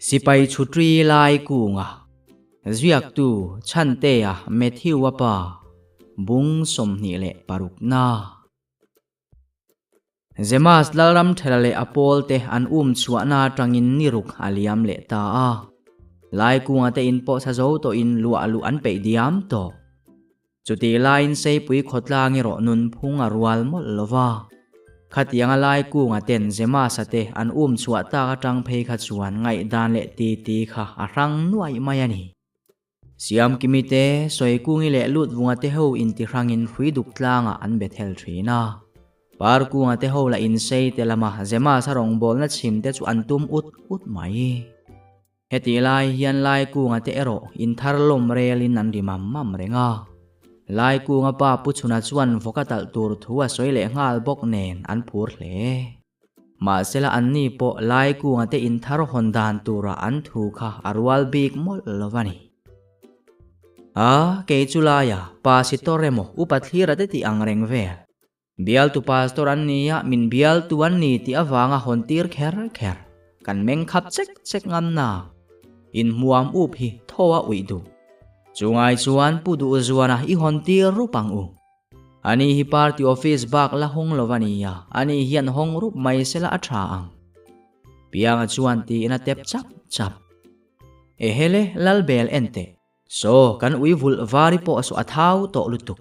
Sipai chhutri lai kunga ziaktu Chhantea Matthew-a pa bung 26 na. Zemas Lalram Thela leh a pawlte an um chhuahna atangin ni ruk a liam leh ta a. Laikunga te in pawh sa zo tawhin luah luh an peih diam tawh. Chutih laiin Seipui khawtlang erawh nunphung a rual mawlh lo va. Khatianga Laikunga ten Zemasa te an um chhuah tak atang phei kha chuan ngaihdan leh titi kha a hrang nuaih mai a ni. Siamkimi te, Sawikungi leh Lutvunga te ho intihrangin hrui duk tlangah an be thel thin a. Parkunga te ho lah insei te lama Zemas-a rawngbawlna chhim te chu an tum ut ut mai. Hetih lai hian Laikunga te erawh inthar lawm relin an ri mam mam reng a. Laikunga pa Pu Chhuna chuan vawk a talh tur thu a sawi leh nghal bawk nen an phur hle. Mahsela anni pawh Laikunga te inthar hawn dan tura an thu kha a rual bik mawlh lo a ni. A, kei chu laia Pasitor emaw upa thlira te tih ang reng vel. Bialtu pastor an nia, min bialtu an ni tih avanga hawn tir kher kher. Kan meng khap chek chek ngam na. Inhmuam up hi thaw a uih duh. Chungai chuan Pu Duhzuana i hawn tir rup ang u. Ani hi party office bak la hawng lo a nia, ani hian hawng rup mai sela a tha ang. Pianga chuan tiin a tep chap chap. Ehele, Lalbel en teh. Saw, kan ui vulh vari pawh saw a thau tawh lutuk.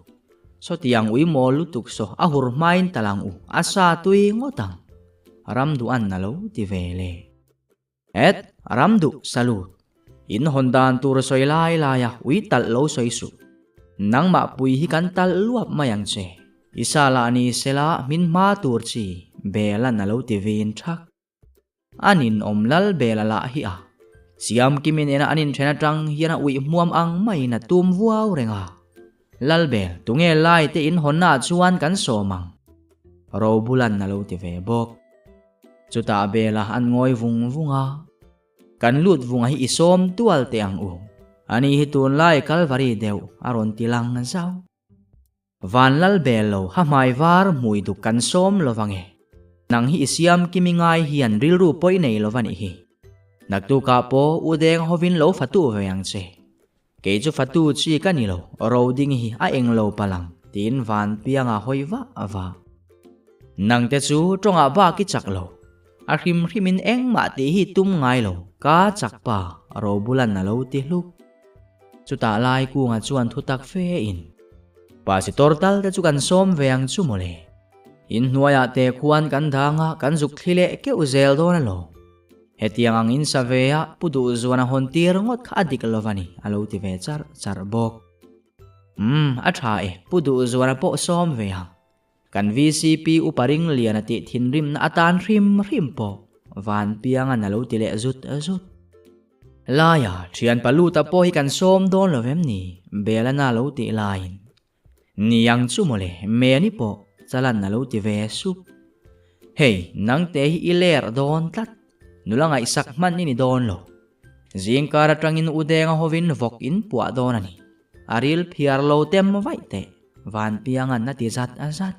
Sawtiang ui mawl lutuk saw a hur hmain talang u, a sa tui ngawt ang. Ramduan a lo ti ve le. Et, ram duh salute. In hawn dan tur sawi lai lai a ui talh lo sawi suh. Nangmah pui hi kan talh luap mai ang che. I sa lah ni sela hmin hma tur chi Bela'n a lo ti vin thak. A ninawm lal Bela lah hi a. Siam Kimi nena an inthen atang hian a uih hmuam ang maiin a tum vuau reng a. Lalbel, tunge lai te in hawnnaah chuan kan sawm ang? Robula'n a lo ti ve bawk. Chutah Bela an ngawi vung vung a, Kan lut vunga hi i sawm tual teh ang u. Ani hi tunlai Kalvari deuh a rawn ti lang zau. Van lal bel lo ha hmai var hmui duk kan sawm lo vang e. Nang hi i siam kimi ngai hian rilru pawi nei lo va nih hi. Naktukah pawh u deng hovin lo fatu ve ang che. Kei chu fatu chi ka ni lo, roding hi a eng lo palang tiin van pianga hawi vah vah. Nang te chu tawngah bak i chak lo. A hrim hrimin engmah tih hi tum ngai lo, ka chak pa, Robulan a lo ti hluk. Chutah lai kunga chuan thu tak fe in, Pasitor tal te chu kan sawm ve ang chu mawle. Inhnuaiah te khuan kan dang a, kan zuk thli leh keuh zel dawn alawm. Hetiang ang in sa ve a, Pu Duhzuan a hawn tir ngawt kha a dik lo va ni, a lo ti ve char char bawk. Umm, a tha e, Pu Duhzuan a pawh sawm ve ang. Kan vcp upa Ringlian a tih thinrimna atan hrim hrim pawh Vanpianga'n a lo ti leh zut zut. Laia, thianpa Luta pawh hi kan sawm dawn lo vem ni? Belana lo tih laiin. Niang chu mawle, Meni pawh chalan a lo ti ve sup. Hei, nangte hi i ler dawn tlat, nula ngaihsak hman i ni dawn lo. Zingkar atangin u denga hovin vawk in puah dawn a ni. A ril phiar lo tem vaih teh, Vanpianga'n a ti zat zat.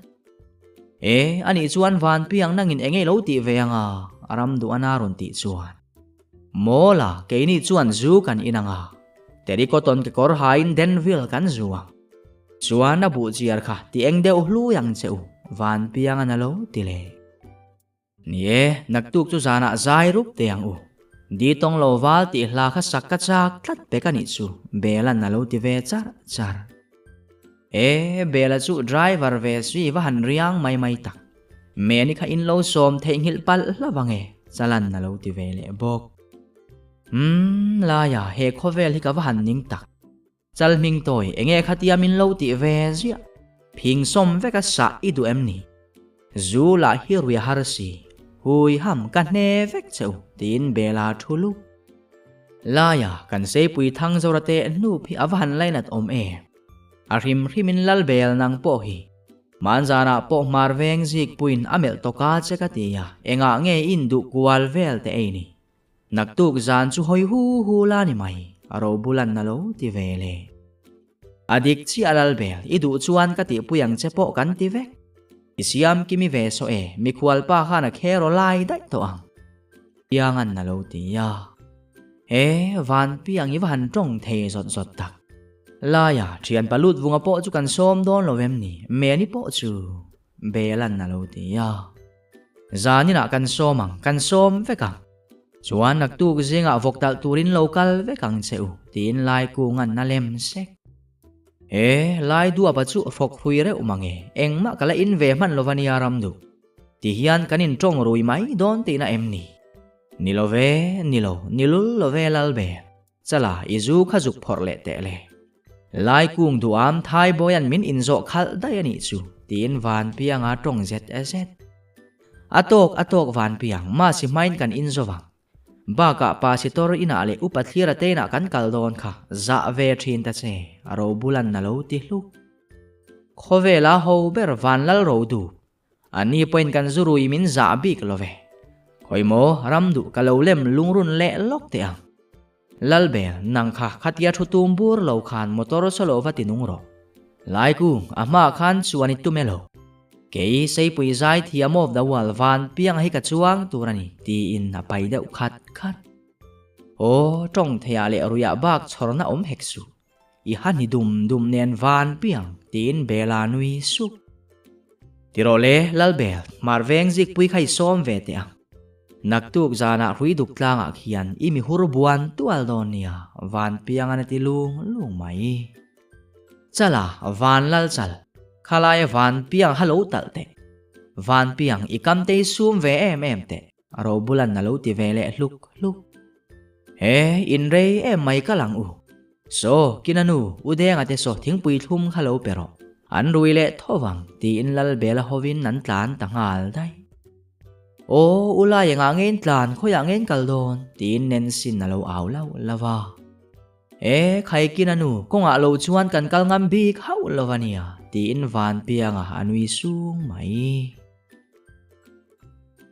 E, anih chuan Vanpiang nangin eng nge lo tih ve anga? Ramduhana rawn tih chuan. Mawla, keini chuan zu kan in anga. Terrycotton kekawr hain Danville kan zu ang. Chuan a buh chiar kha ti eng deuh hlui ang che u, Vanpianga'n a lo ti leh. Ni e, naktuk chu zanah zai rup teh ang u. Di tawng lo val tih hla kha sak ka chak tlat pek a nih chu, Bela'n a lo ti ve char char. E, Bela chu driver ve si va han riang mai mai tak. Meni kha in lo sawm theihnghilh palh hlauh ang e, Chalan a lo ti ve leh bawk. Umm, Laia, he khawvel hi ka va han ning tak. Chal hming tawi, enge khatia min lo tih ve ziah? Phing sawm vek a sah i duh em ni? Zu lah hi rui a har si, hui ham ka hne vek che u, tiin Bela thu lup. Laia, kan seipui thang zora teh hnup hi a va han lainat awm em? A hrim hrimin lal bel nang pawh hi. Hmanzanah pawh hmar veng zik puiin a melh tawka che ka ti a, engah nge i induh kual vel teh ei ni? Naktuk zan chu hawi hu hu la ni mai, a ro bulan a lo ti ve le. A dik chiah lal bel, i duh chuan ka tihpui ang che pawh kan ti vek. I siam kimi ve saw e, mikhual pa khan a kheraw lai daih tawh ang. Piangan a lo ti a. He Vanpiang i va han tawng thei zawt zawt tak. Laia thian palut vunga pawh chu kan sawm dawn lo em ni? Meni pawh chu Belan a lo ti a. Zaninah kan sawm ang, kan sawm vek ang. Chuan naktuk zingah vawk talh turin lo kal vek ang che u, tiin Laikunga'n a lem sek. He lai duapa chu hrawk hrui reuh mange, engmah ka la in ve hman lo va nia Ramduh. Ti hian kan in tawng rui mai dawn tihna em ni? Ni lo ve, ni lo, ni lul lo ve Lalber. Chala, i zu kha zuk phawrh leh teh le. Lai kung duham Thai bawian min inzawh khalh daih a nih chu, tiin Vanpianga tawng zet zet. A tawk, a tawk Vanpiang, mahse hmain kan inzawh vang. Bakah Pasitor inah leh Upa Thlira te inah kan kal dawn kha, zah ve thin ta che, a robulan a lo ti hluk. Khawvela ho ber Vanlal Rodup, Ani pawhin kan zu rui min zah bik lo ve. Khawi maw, ram duh ka lo lem lungrun leh lawk teh ang. Lalbel, nang kha khatia thu tum bur lo khan motor saw lo va ti nung rawh. Laikung, a hmaah khan chuan i tum e lo. Kei Seipui zai thiam of the world van piang hi ka chuang tur a ni, tiin a pai deuh khat khat. Aw, tawng theiah leh ruiah bak chhawrna awm hek suh. I ha ni dum dum nen van piang, tiin Bela nui sup. Ti rawh le, Lalbel, hmar veng zikpui kha i sawm ve teh ang. Naktuk zanah hrui duk tlangah khian i mi hur buan tual dawn nia, van piangan a ti lung lung mai. Chala, van lal chal, khalaia van piang ha lo talh teh. Van piang i kam te hi sum ve em em teh. A robulan a lo ti ve leh hluk hluk. He, in rei em mai ka lang u. Saw, kina nu, u Denga te saw thingpui thlum kha lo pe rawh. An rui leh tho vang, tiin Lalbela hovin an tlan ta nghal daih. Aw, u lai engah nge in tlan, khawiah nge in kal dawn? tiin Nancy'n a lo au lauh lauh a. E, Khaikina nu, kawngah lo chuan kan kal ngam bik hauh lo a nia, tiin Vanpianga a nui sung mai.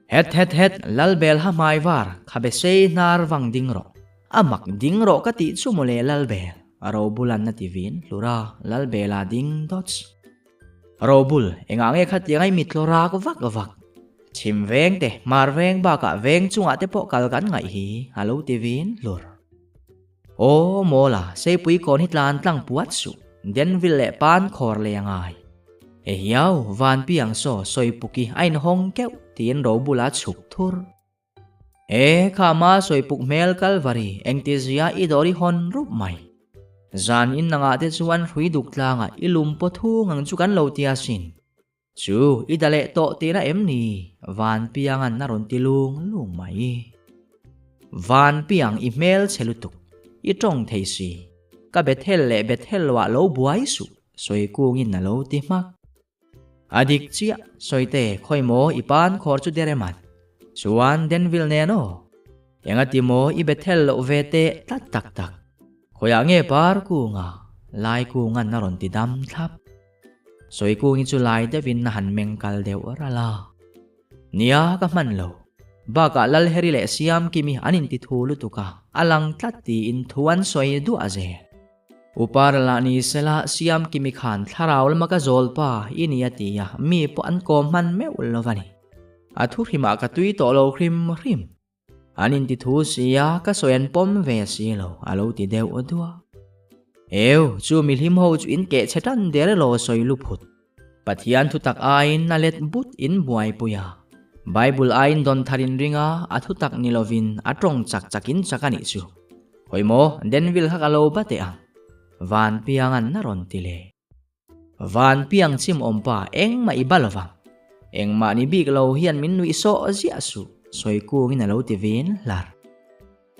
Het het het, Lalbel ha hmai var, khabe sei hnar vang ding rawh. A mak ding rawh ka tih chu mawle Lalbel, a robulan a ti vin hlur a, Lalbela ding dawts. Robul, engah nge khatiang ai mitlaw rak vak vak? Chhim veng te, hmar veng bakah veng chungah te pawh kal kan ngaih hi, a lo ti vin hlur. Aw Mawla, Seipui kawn hi tlan tlang puat suh, Denville leh Pan khawr lei a ngai. Ehiau, Vanpiang saw Sawipuki a inhawng keuh tiin Robula chhuk thur. E, khama Sawipuk hmel Kalvari, engtizia i dawr i hawn rup mai. Zan in nangah te chuan hrui duk tlangah i lum paw thung ang chu kan lo tia sin. Chu, i da leh tawh tihna em ni? Vanpianga'n a rawn ti lung lung mai. Vanpiang i hmel chhe lutuk, i tawng thei si. Ka Bethel leh Bethel loah lo buai suh, Sawikungin a lo ti hmak. A dik chiah, Sawite, khawi maw i pan khawr chu der em an? Chuan Denville nen aw. Engati maw i Bethel loh ve teh tlat tak tak. Khawiah nge par kunga lai kunga'n a rawn ti dam thlap. Sawikungi chu lai deuhin a han meng kal deuh ral a. Nia ka hman lo. Bakah Lalheri leh Siamkimi an inti thu lutuk a, a lang tlat tiin thu an sawi duah zel. Upa ralah ni sela Siamkimi khan thlarau lama ka zawl pa i ni a ti a, mi pawh an kawm hman meuh lo va ni. A thu hrimah ka tui tawh lo hrim hrim. An inti thu sia, ka sawi an pawm ve si lo, a lo ti deuh duah. Eu, chu mi hlim ho chu in keh chhe tan der elaw sawi lu phut. Pathian thutak aiin a let but in buaipui a. Bible aiin dawn thar in ring a, a thutak ni lovin a tawng chak chak in chak a nih chu. Khawi maw, Denville kha ka lo ba teh ang. Vanpianga'n a rawn ti leh. Van piang chim awm pa engmah i ba lovang. Engmah ni bik lo hian min nuih sawh ziah suh, sawi kungin a lo ti vin hlar.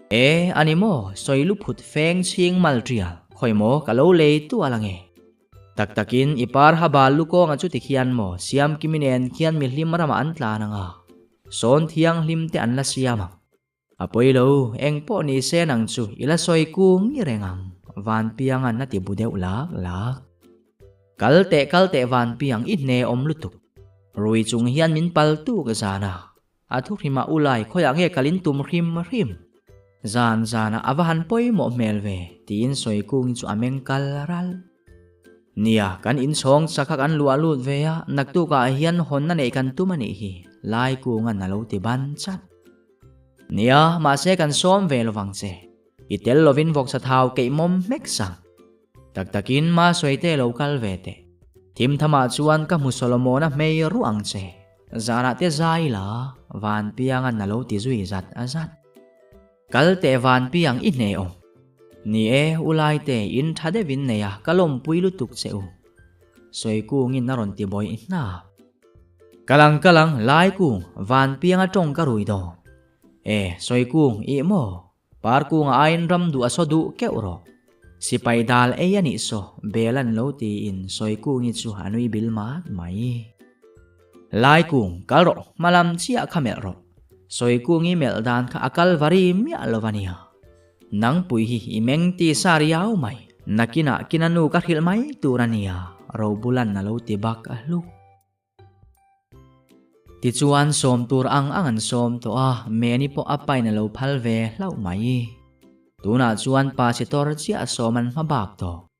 E, a ni maw, sawi lu phut feng chhing mal tial, khawi maw ka lo lei tual ange. Tak takin i par ha bal lu kawnga chuti khian maw Siamkimi nen khian mihlim ramah an tlan anga, sawn thianghlim te an la siam ang. A pawi lo, eng pawh ni se nang chu i la sawi kung ngi reng ang, Vanpianga'n a ti bu deuh lak lak. Kal teh kal teh Vanpiang i hne awm lutuk. Rui chung hian min pal tuk zan a, a thu hrimah u lai khawiah nge kalin tum hrim hrim. Zan zanah a va han pawimawh hmel ve, tiin sawi kungin chu a meng kal ral. Nia, kan inchhawng chak kha kan luah lut ve a, naktukah hian hawnna neih kan tum a nih hi, Laikunga'n a lo ti ban chat. Nia, mahse kan sawm ve lovang che. I tel lovin vawksa thau keih mawm hmek sang. Tak takin ma sawi te lo kal ve teh. Thim thamah chuan ka hmu Solomona hmei ruah ang che. Zanah te zai la, Vanpianga'n a lo ti zui zat a zat. Kal teh Vanpiang i hne awm. Ni e, u Laite, in tha deuhin nei a, ka lawmpui lutuk che u. Sawikungin a rawn ti bawih hnap. Kalang kalang, Laikung, Vanpianga tawng ka rui dawn. E, Sawikung, ih maw? Parkunga aiin ram duh a saw duh keuh rawh. Sipai dal ei a nih saw, bel an lo tiin Sawikungi chu a nui bil mat mai. Laikung, kal rawh, hmalam chiah kha melh rawh. Sawikungi melh dan kha a kal vari miah lo a nia. Nangpui hi i meng ti sa riau mai, nakinah kina nu ka hrilh mai tur a nia, Robulan a lo ti bak a hluk. Tichuan sawm tur ang ang an sawm tawh a, Meni pawh a pain a lo phal ve hlauh mai. Tunah chuan pa Sitor chiah sawm an hma bak tawh.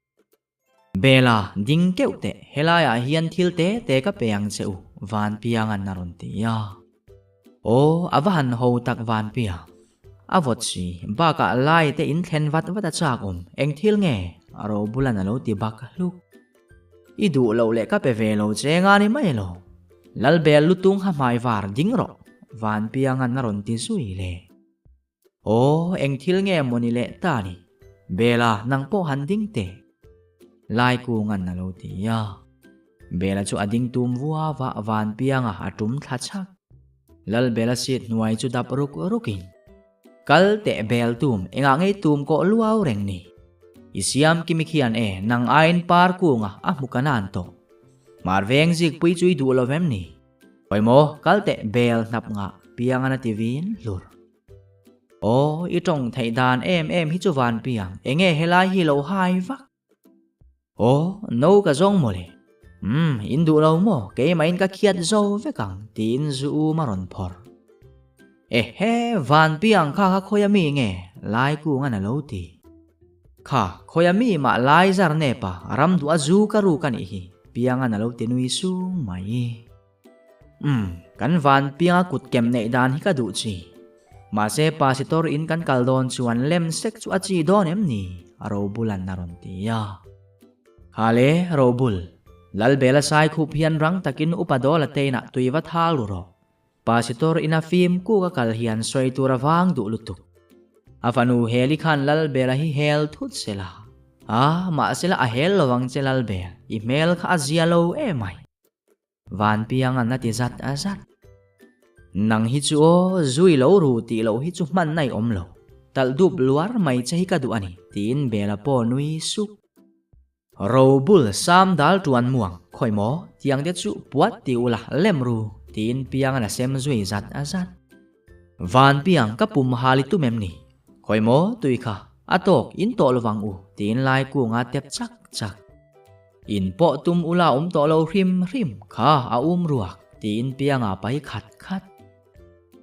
Bela, ding keuh teh, helaiah hian thil te te ka pe ang che u, Vanpianga'n a rawn ti a. Aw, a va han ho tak Vanpiang. A vawt si, bakah lai te in thlen vat vat a chak awm, eng thil nge? Robula'n a lo ti bak hluk. I duh loh leh ka pe ve lo che nga ni mai lo. Lalbel lutung ha hmai var ding rawh, Vanpianga'n a rawn ti zui le. Aw, eng thil nge maw ni leh ta ni? Bela, nang pawh han ding teh. Laikunga'n a lo ti a. Bela chu a ding tum vua va, Vanpianga a tum thla chak. Lalbela seat hnuai chu dap ruk rukin. Kal teh bel tum, engah ngei tum kawh luau reng ni. I siam kimi khian e, nang aiin par kunga a hmu ka nan tawh. Mar veng zik pui chu i duh lo vem ni? Hawi maw, kal teh bel hnap ngah piang a na ti vin hlur. Aw, i tawng theih dan em em hi chu van piang, enge helai hi lo hai vak? Aw, no ka zawng mawle. Umm, in duh lo maw, keimahin ka khiat zo vek ang, tiin zu um a rawn phawrh. Ehe, Vanpiang kha kha khawia mi nge? Laikunga'n a lo ti. Kha, khawia mi mah lai zar nep a, ram duh a zu ka ruk a nih hi, Pianga'n a lo ti nui sung mai. Umm, kan Vanpianga kut kem neih dan hi ka duh chi. Mahse Pasitor in kan kal dawn chuan lem sek chu a chi dawn em ni? Robulan a rawn ti a. Hale, Robul, Lalbela sai khup hian rang takin upa Dawla teinah tui va thal ru rawh. Pasitor ina fim kuk a kal hian sawi tur a vang duh lutuk. A fanu Heli khan Lalbela hi hel thut sela. A, mahsela a hel lo ang che Lalbel, i hmel kha a zia lo emai. Vanpianga'n a ti zat a zat. Nang hi chu aw, zui lo ru tih loh hi chu hman na i awm lo. Talh dup luar mai che hi ka duh a ni, tiin Bela pawh nui sup. Robul sam dal tuan muang, khawi maw, tiang te chu puat ti ula, lem ru, tiin Pianga'n a sem zui zat a zat. Vanpiang ka pum hal i tum em ni? Khawi maw, tui kha, a tawk in tawh lovang u, tiin Laikunga tep chak chak. In pawh tum ula awm tawh lo hrim hrim kha a um ruak tiin pianga pai khat khat.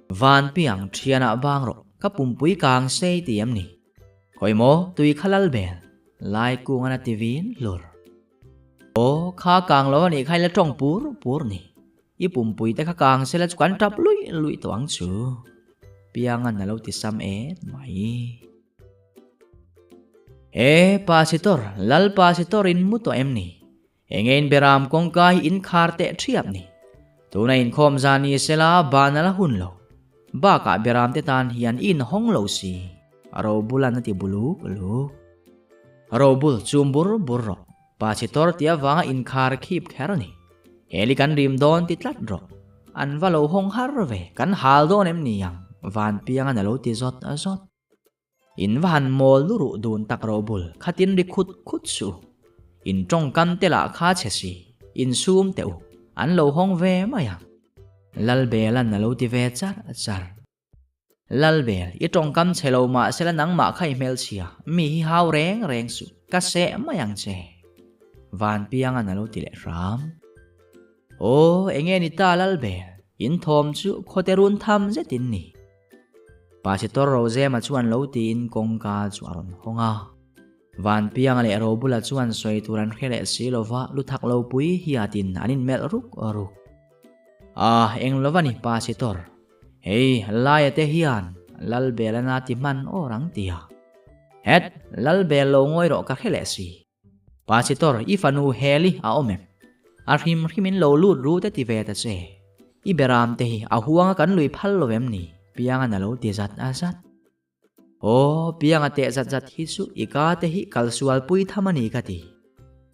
Van piang thianah bang rawh ka pumpui kang sei ti em ni? Khawi maw tui kha lal bel lai kung an a ti vin hlur. Aw kha kang lo anih kha ila tawng pur pur ni. I pumpui te kha kang sela chu kan tap luih luih tawh ang chu. Piangan a lo ti sam et mai. E, Pasitor, Lal Pasitor in mu tawh em ni? Enge in beram kawngka hi in khar teh thiap ni? Tuna inkhawm zan ni sela ban a la hun lo. Bakah beram te tan hian i inhawng lo si. Robulan a ti buluk luk. Robul chum bur bur rawh. Pasitor tih avanga inkhar khip kher ni. Heli kan rim dawn ti tlat rawh. An va lo hawng har ve, kan hal dawn em ni ang? Vanpiangan a lo ti zawt zawt. In va han mawl lu ruh dun tak ro bul khatin ri khut khut suh u. In tawngkam te lah kha chhe si, in sum teh u, an lo hawng ve mai ang. Lalbelan a lo ti ve char char. Lalbel, i tawngkam chhe lo mahsela nangmah kha i hmelchhia, mi hi hau reng reng suh, ka seh mai ang che. Vanpiangan a lo ti leh hram. Aw, enge ni ta Lalbel, in thawm chu khawte run tham zetin ni. Pasitor Rozema chuan lo tiin kawngka chu a rawn hawng a. Vanpianga leh Robula chuan sawi tur an hre leh si lova lu thak lo pui hiatin an inmelh ruk ruk. Ah, eng lova ni Pasitor. Hei, Laia te hian Lalbelana ti hman awr ang tia. Het, Lalbel lo ngawi rawh ka hre leh si. Pasitor, i fanu Heli a awm em? A hrim hrimin lo lut ru te ti ve ta che. I beram te hi a huanga kan lui phal lo em ni? Piangan a lo ti zat a zat. Aw, Pianga teh zat zat hi chu i ka te hi kal sual pui tham a ni ka ti.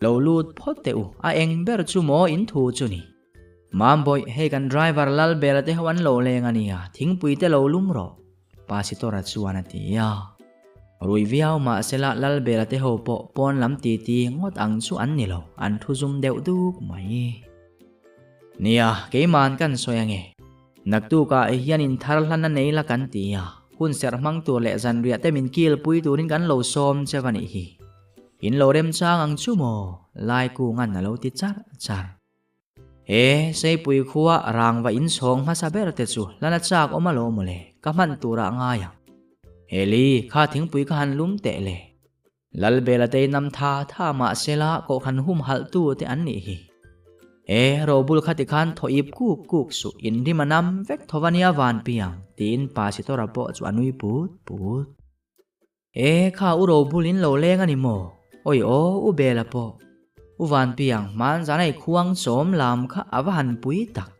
Lo lut phawt teh u, a eng ber chu maw in thu chu ni. Mambawi, hei kan driver Lalbela te ho an lo leng a nia, thingpui te lo lum rawh, Pasitora chuan a ti a. Rui viau mahsela Lalbela te ho pawh pawn lam titi ngawt ang chu an ni lo, an thu zum deuh duk mai. Nia, keima'n kan sawi ange. Naktukah hian inthar hlan a nei la kan ti a, hun serh hmang tur leh zanriah te min kilpui turin kan lo sawm che va nih hi. In lo remchang ang chu maw? Laikunga'n a lo ti char char. He Seipui khua rangva inchhawng hmasa ber te chu hlan a chak awm alawm mawle, ka hman turah ngai ang. Heli, kha thingpui ka han lum teh le. Lalbela te nam tha tha mahsela kohhran humhalh tu te an nih hi. E, robul kha tikhan thaw ip kuk kuk suh, inrim a nam vek tho va nia Vanpiang, tiin Pasitora pawh chu a nui put put. E, kha u robul in lo leng a ni maw? Awi aw, u Bela pawh. U Vanpiang, hmanzan a i khuang chawm lam kha a va han pui tak.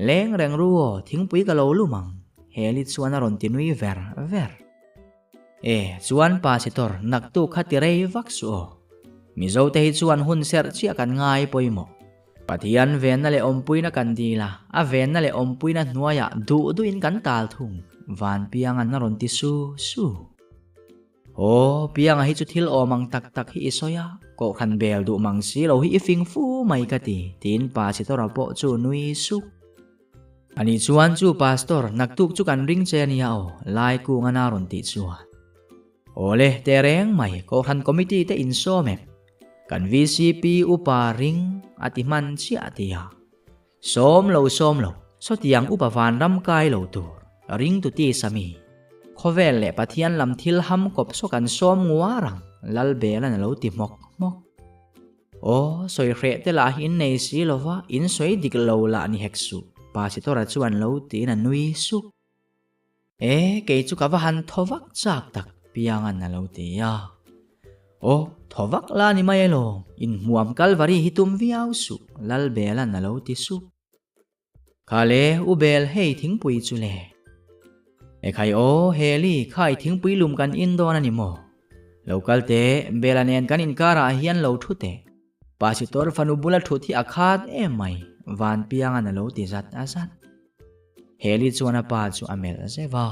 Leng reng ru aw, thingpui ka lo lum ang, Heli chuan a rawn ti nui ver ver. E, chuan Pasitor, naktuk kha ti rei vak suh aw. Mizo te hi chuan hun serh chiah kan ngai pawimawh. Pathian venna leh awmpuina kan dil a, a venna leh awmpuina hnuaiah duh duhin kan tal thung, Vanpianga'n a rawn ti su su. Aw, Pianga hi chu thil awm ang tak tak hi i sawi a, kohhran bel duh mang si lo hi i fing fu mai ka ti, tiin Pasitora pawh chu nui suk. Ani chuan chu Pastor, naktuk chu kan ring che ania aw, lai kung a rawn tih chuan. Awle, teh reng mai, Kohhran Committee te insawm em? Kan vcp upa ring a ti hman chiah ti a. Sawm lo sawm lo, sawtiang upa vanram kai lo tur, ring tu ti sami. Khawvel leh Pathian lam thil ham kawp saw kan sawm nguar ang, Lalbelan a lo ti hmawk hmawk. Aw, sawi hreh te lah hi in nei si lo va, in sawi dik lo lah ni hek suh, Pasitora chuan lo tiin a nui suk. E, kei chu ka va han thaw vak chak tak, Pianga'n a lo ti a. Aw, thaw vak la ni mai alawm, inhmuam Kalvari hi tum viau suh, Lalbela'n a lo ti sup. Kha le, u Bel hei thingpui chu le. Ekhai aw, Heli, khai thingpui lum kan in dawn a ni maw? Lo kal teh, Bela nen kan inkarah hian lo thu teh. Pasitor fanu bula thut hi a khat em mai, Vanpianga'n a lo ti zat a zat. Heli chuan a pa chu a melh zeuh a.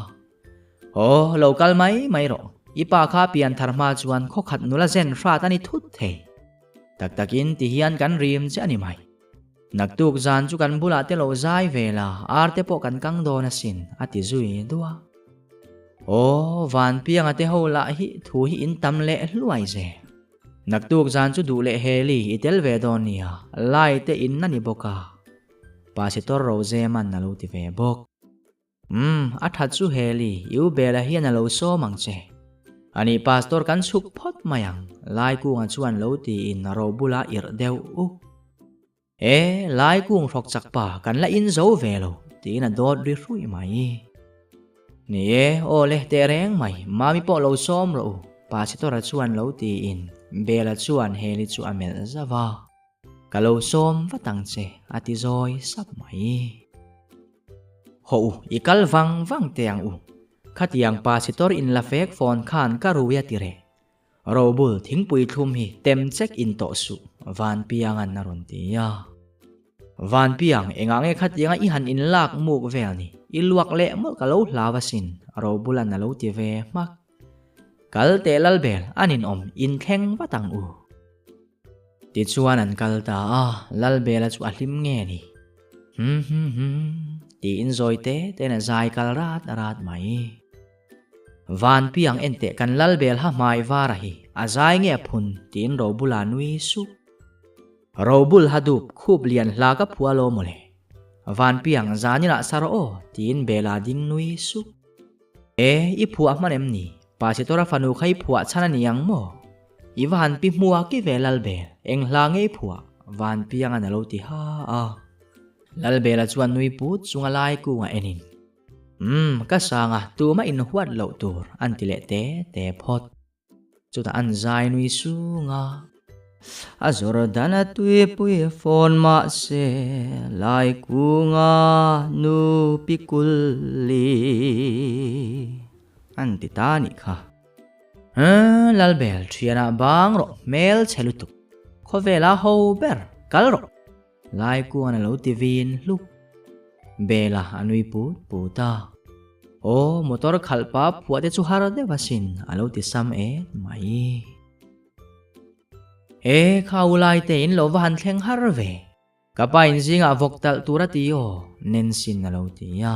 Aw, lo kal mai mai rawh. I pa kha pianthar hma chuan khawkhat nula zen hrat a ni thut thei. Tak takin ti hian kan rim che a ni mai. Naktuk zan chu kan bulah te lo zai ve la, ar te pawh kan kang dawn asin, a ti zui duah. Aw, Vanpianga te ho lah hi thu hi in tam leh hluai zel. Naktuk zan chu duh leh Heli i tel ve dawn nia, lai te in a ni bawk a. Pasitor Rozeman a lo ti ve bawk. Umm, a that chu Heli, i u Bela hian a lo sawm ang che. Ani pastor kan chhuk phawt mai ang, Laikunga chuan lo tiin ro bula irh deuh uk. E, Laikung hrawk chak pa, kan la in zo ve lo, tiin a dawt ri hruih mai. Ni e, aw le, teh reng mai, Mami pawh lo sawm rawh u, Pasitora chuan lo tiin Bela chuan Heli chu a melh zauh a. Ka lo sawm vat ang che, a ti zawi sap mai. Hawh u, i kal vang vang teh ang u. Khatiang pa sitor in la fek phone khan ka rui a ti reh. Robul thingpui thlum hi tem chek in tawh suh, Vanpianga'n a rawn ti a. Vanpiang, engah nge khatianga i han in lak muk vel ni? I luak leh mawlh ka lo hlau asin, Robula'n a lo ti ve hmak. Kal teh Lalbel, a ninawm, inthleng vat ang u. Tichuan an kal ta a, Lalbela chu a hlim nge ni? Hum hum hum, tiin zawi te tein a zai kal rat rat mai. Vanpiang en teh kan Lalbel ha hmai vara hi a zai nge a phun tiin Robula nui sup. Robul ha dup khup lian hla ka phua lo mawle. Vanpiang zaninah sa rawh aw tiin Bela ding nui sup. E, i phuah hman em ni? Pasitora fanu kha i phuah chhan a ni ang maw? I va han pi hmua ki ve Lalbel, eng hla nge i phuah? Vanpianga'n a lo ti ha a. Lalbela chuan nui put chunga lai kunga enin, Umm, ka sanga, tumah inhuat loh tur, an ti leh te te phawt. Chutah an zai nui sung a. A Jordan a tuipui fawn mah se Laikunga nu pi kulli an ti ta nih kha. Lalbel thianah bang rawh hmel chhe lutuk khawvela ho ber kal rawh. Laikuan a lo ti vin hluk. Bela a nui put put a. Aw, motor khalh pa phuah te chu har deuh asin a lo ti sam et mai. E, kha u lai te in lo va han thleng har ve. Ka pa in zingah vawk talh tur a ti aw, Nancy'n a lo ti a.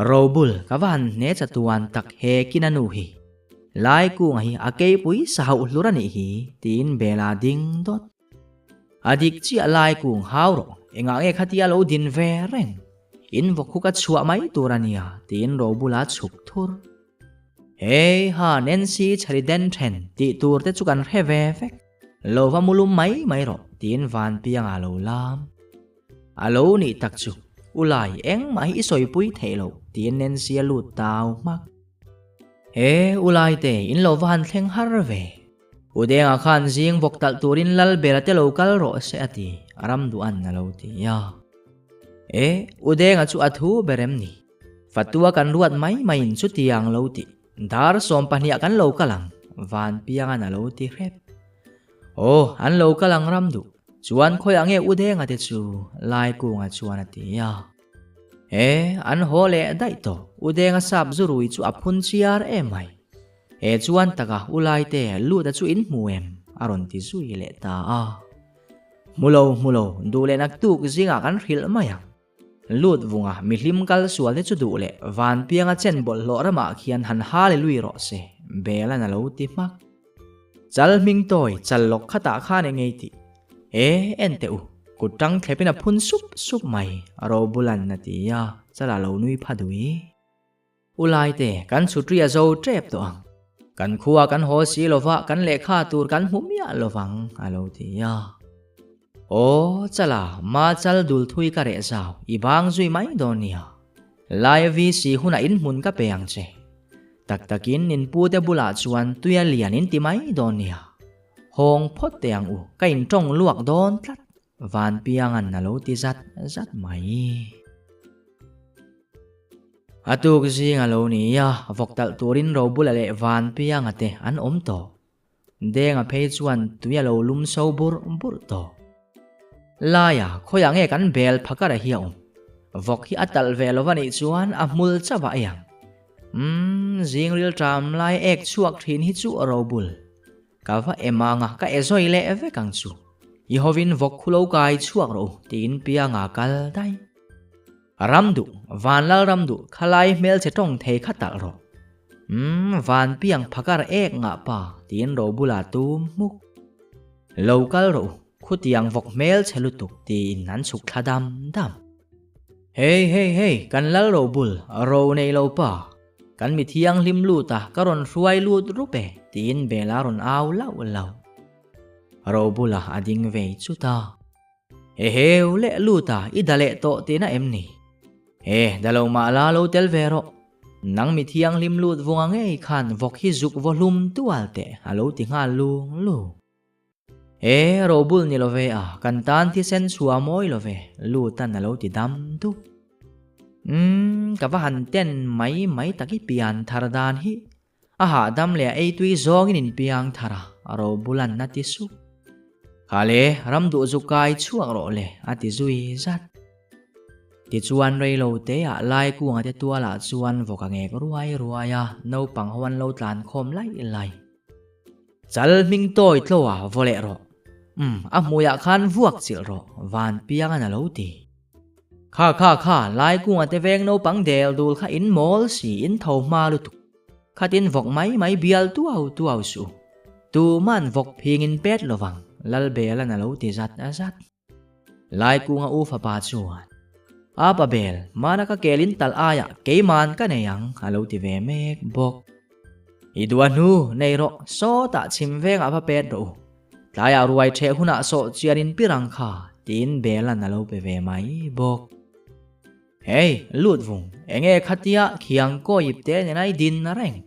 Robul, ka va han hne chatuan tak he kin a nu hi. Laikunga hi a keipui sa hauh hlur a nih hi, tiin Bela ding dawt. A dik chiah lai kung hau rawh, engah nge khatia lo din ve reng? In vawk khu ka chhuah mai tur a nia, tiin Robula chhuk thur. Hei ha Nancy chhari den then tih tur te chu kan hre ve vek. Lo va mulum mai mai rawh, tiin Vanpianga lo lam. A lo nih tak chu, U Lai, engmah hi i sawipui theih loh, tiin Nancy a lut tau hmak. He, U Lai te, in lo va han thleng har ve. U Denga khan zing vawk talh turin lal bela te lo kal rawh se a ti, a ram duh an a lo ti a. E, U Denga chu a thu ber em ni? Fatua kan ruat mai maiin chutiang lo ti, dar 12 ah kan lo kal ang, Vanpiangan a lo ti hrep. Aw, an lo kal ang ram duh, chuan khawiah nge U Denga te chu? Laikunga chuan a ti a. E, an haw leh daih tawh, U Denga sap zurui chu a phun chiar em mai. He chuan taka u Laite lut a chu in hmu em? a rawn ti zui leh ta a. Hmu lo, hmu lo, duh leh naktuk zingah kan hrilh mai ang. Lut vunga mihlim kal sual te chu duh leh Vanpianga chen bawlhhlawh ramah khian han hallelui rawh se, Bela'n a lo ti hmak. Chal hming tawi chal lawk khatah khan eng ei tih? E, en teh u, kut tang thlepin a phun sup sup mai, Robula'n a ti a, chala lo nui pha dui. U Laite, kan chhutri a zo tep tawh ang. Kan khua kan haw si lova kan lehkha tur kan hmu miah lovang, a lo ti a. Aw, chala, ma chal dul thui ka reh zau, i bang zui mai dawn nia. Laia VC hunah in hmun ka pe ang che. Tak takin in pute bulah chuan tuia lian in ti mai dawn nia. Hawng phawt teh ang u, ka intawng luak dawn tlat. Vanpiangan a lo ti zat zat mai. A tuk zing a lo ni a, vawk talh turin Robula leh Vanpianga te an awm tawh. Denga phei chuan tui a lo lum so burh burh tawh. Laia, khawiah nge kan bel phakar a hi a awm? Vawk hi a talh ve lo va nih chuan a hmul chauh a ei ang. Umm, zing rilṭam lai ek chhuak ṭhin hi chu Robul. Ka va em ang a, ka e zawi leh vek ang chu. I hovin vawk khu lo kai chhuak rawh u, tiin Pianga kal daih. Ram duh, Vanlal ram duh, khalai hmelchhe tawng thei kha talh rawh. Umm, van piang phakar ek ngah pa, tiin Robula tum hmuk. Lo kal rawh u, khutiang vawk hmelchhe lutuk, tiin an chhuk thla dam dam. Hei, hei, hei, kan lal Robul, ro nei lo pa. Kan mi thianghlim lut a, ka rawn hruai lut rup e, tiin Bela rawn au lauh lauh. Robula a ding vei chut a. Eheu leh lut a, i da leh tawh tihna em ni? E, da lo mah la lo tel ve rawh. Nang mi thianghlim lut vunga ngei khan vawk hi zuk vaw hlum tual teh, a lo ti nghal lung lung. E, Robul ni lo ve a, kan tan thisen chhuah mawi lo ve, Lutan a lo ti dam dup. Umm, ka va han ten mai mai tak i pian thar dan hi. A hahdam leh a eitui zawngin in piang thar a, Robulan a ti sup. Kha le, ram duh zu kai chhuak rawh le, a ti zui zat. Tichuan reilo teah Laikunga te tualah chuan vawk a ngek ruai ruai a, naupang ho an lo tlan khawm laih laih. Chal hming tawi tlo a vaw leh rawh. Umm, a hmuiah khan vuak chilh rawh, Vanpiangan a lo ti. Kha kha kha, Laikunga te veng naupang del dul kha in mawl si, in tho hma lutuk. Khatin vawk mai mai bial tuau tuau suh. Tuman vawk phing in pet lovang, Lalbelan a lo ti zat zat. Laikunga u fapa chuan, A pa bel, mana ka kel in talh aiah keiman ka nei ang, a lo ti ve mek bawk. I duah hnu, nei rawh, sawtah chhim vengah va pet rawh u. Tlaiah ruai ṭheh hunah sawh chian in pirang kha, tiin Belan a lo pe ve mai bawk. Hey, lut vung, enge khatia khiang kaw ip te nen a i din reng?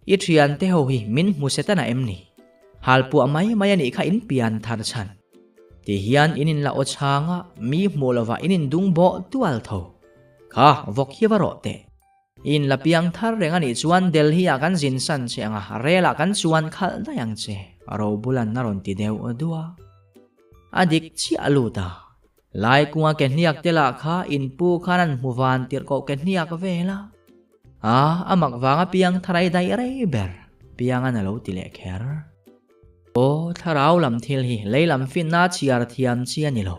I thiante ho hi min hmu setana em ni? Halpuah mai mai a nih kha in pian thar chhan. Ti hian in inla aw chhang a, mi hmuh lovah in indung bawh tual tho. Kha, vawk hi va rawh teh. I inla piang thar reng a nih chuan Delhi ah kan zin san che ang a, rel ah kan chuan khalh daih ang che, Robulan a rawn ti deuh duah. A dik chiah lut a. Laikunga ke hniak te lah kha in pu khan an hmu van tirh koh ke hniak vel a. A, a mak vanga piang tharai daih rei ber, piangan a lo ti leh kher. Aw, thlarau lam thil hi lei lam finna chhiar thiam chi a ni lo.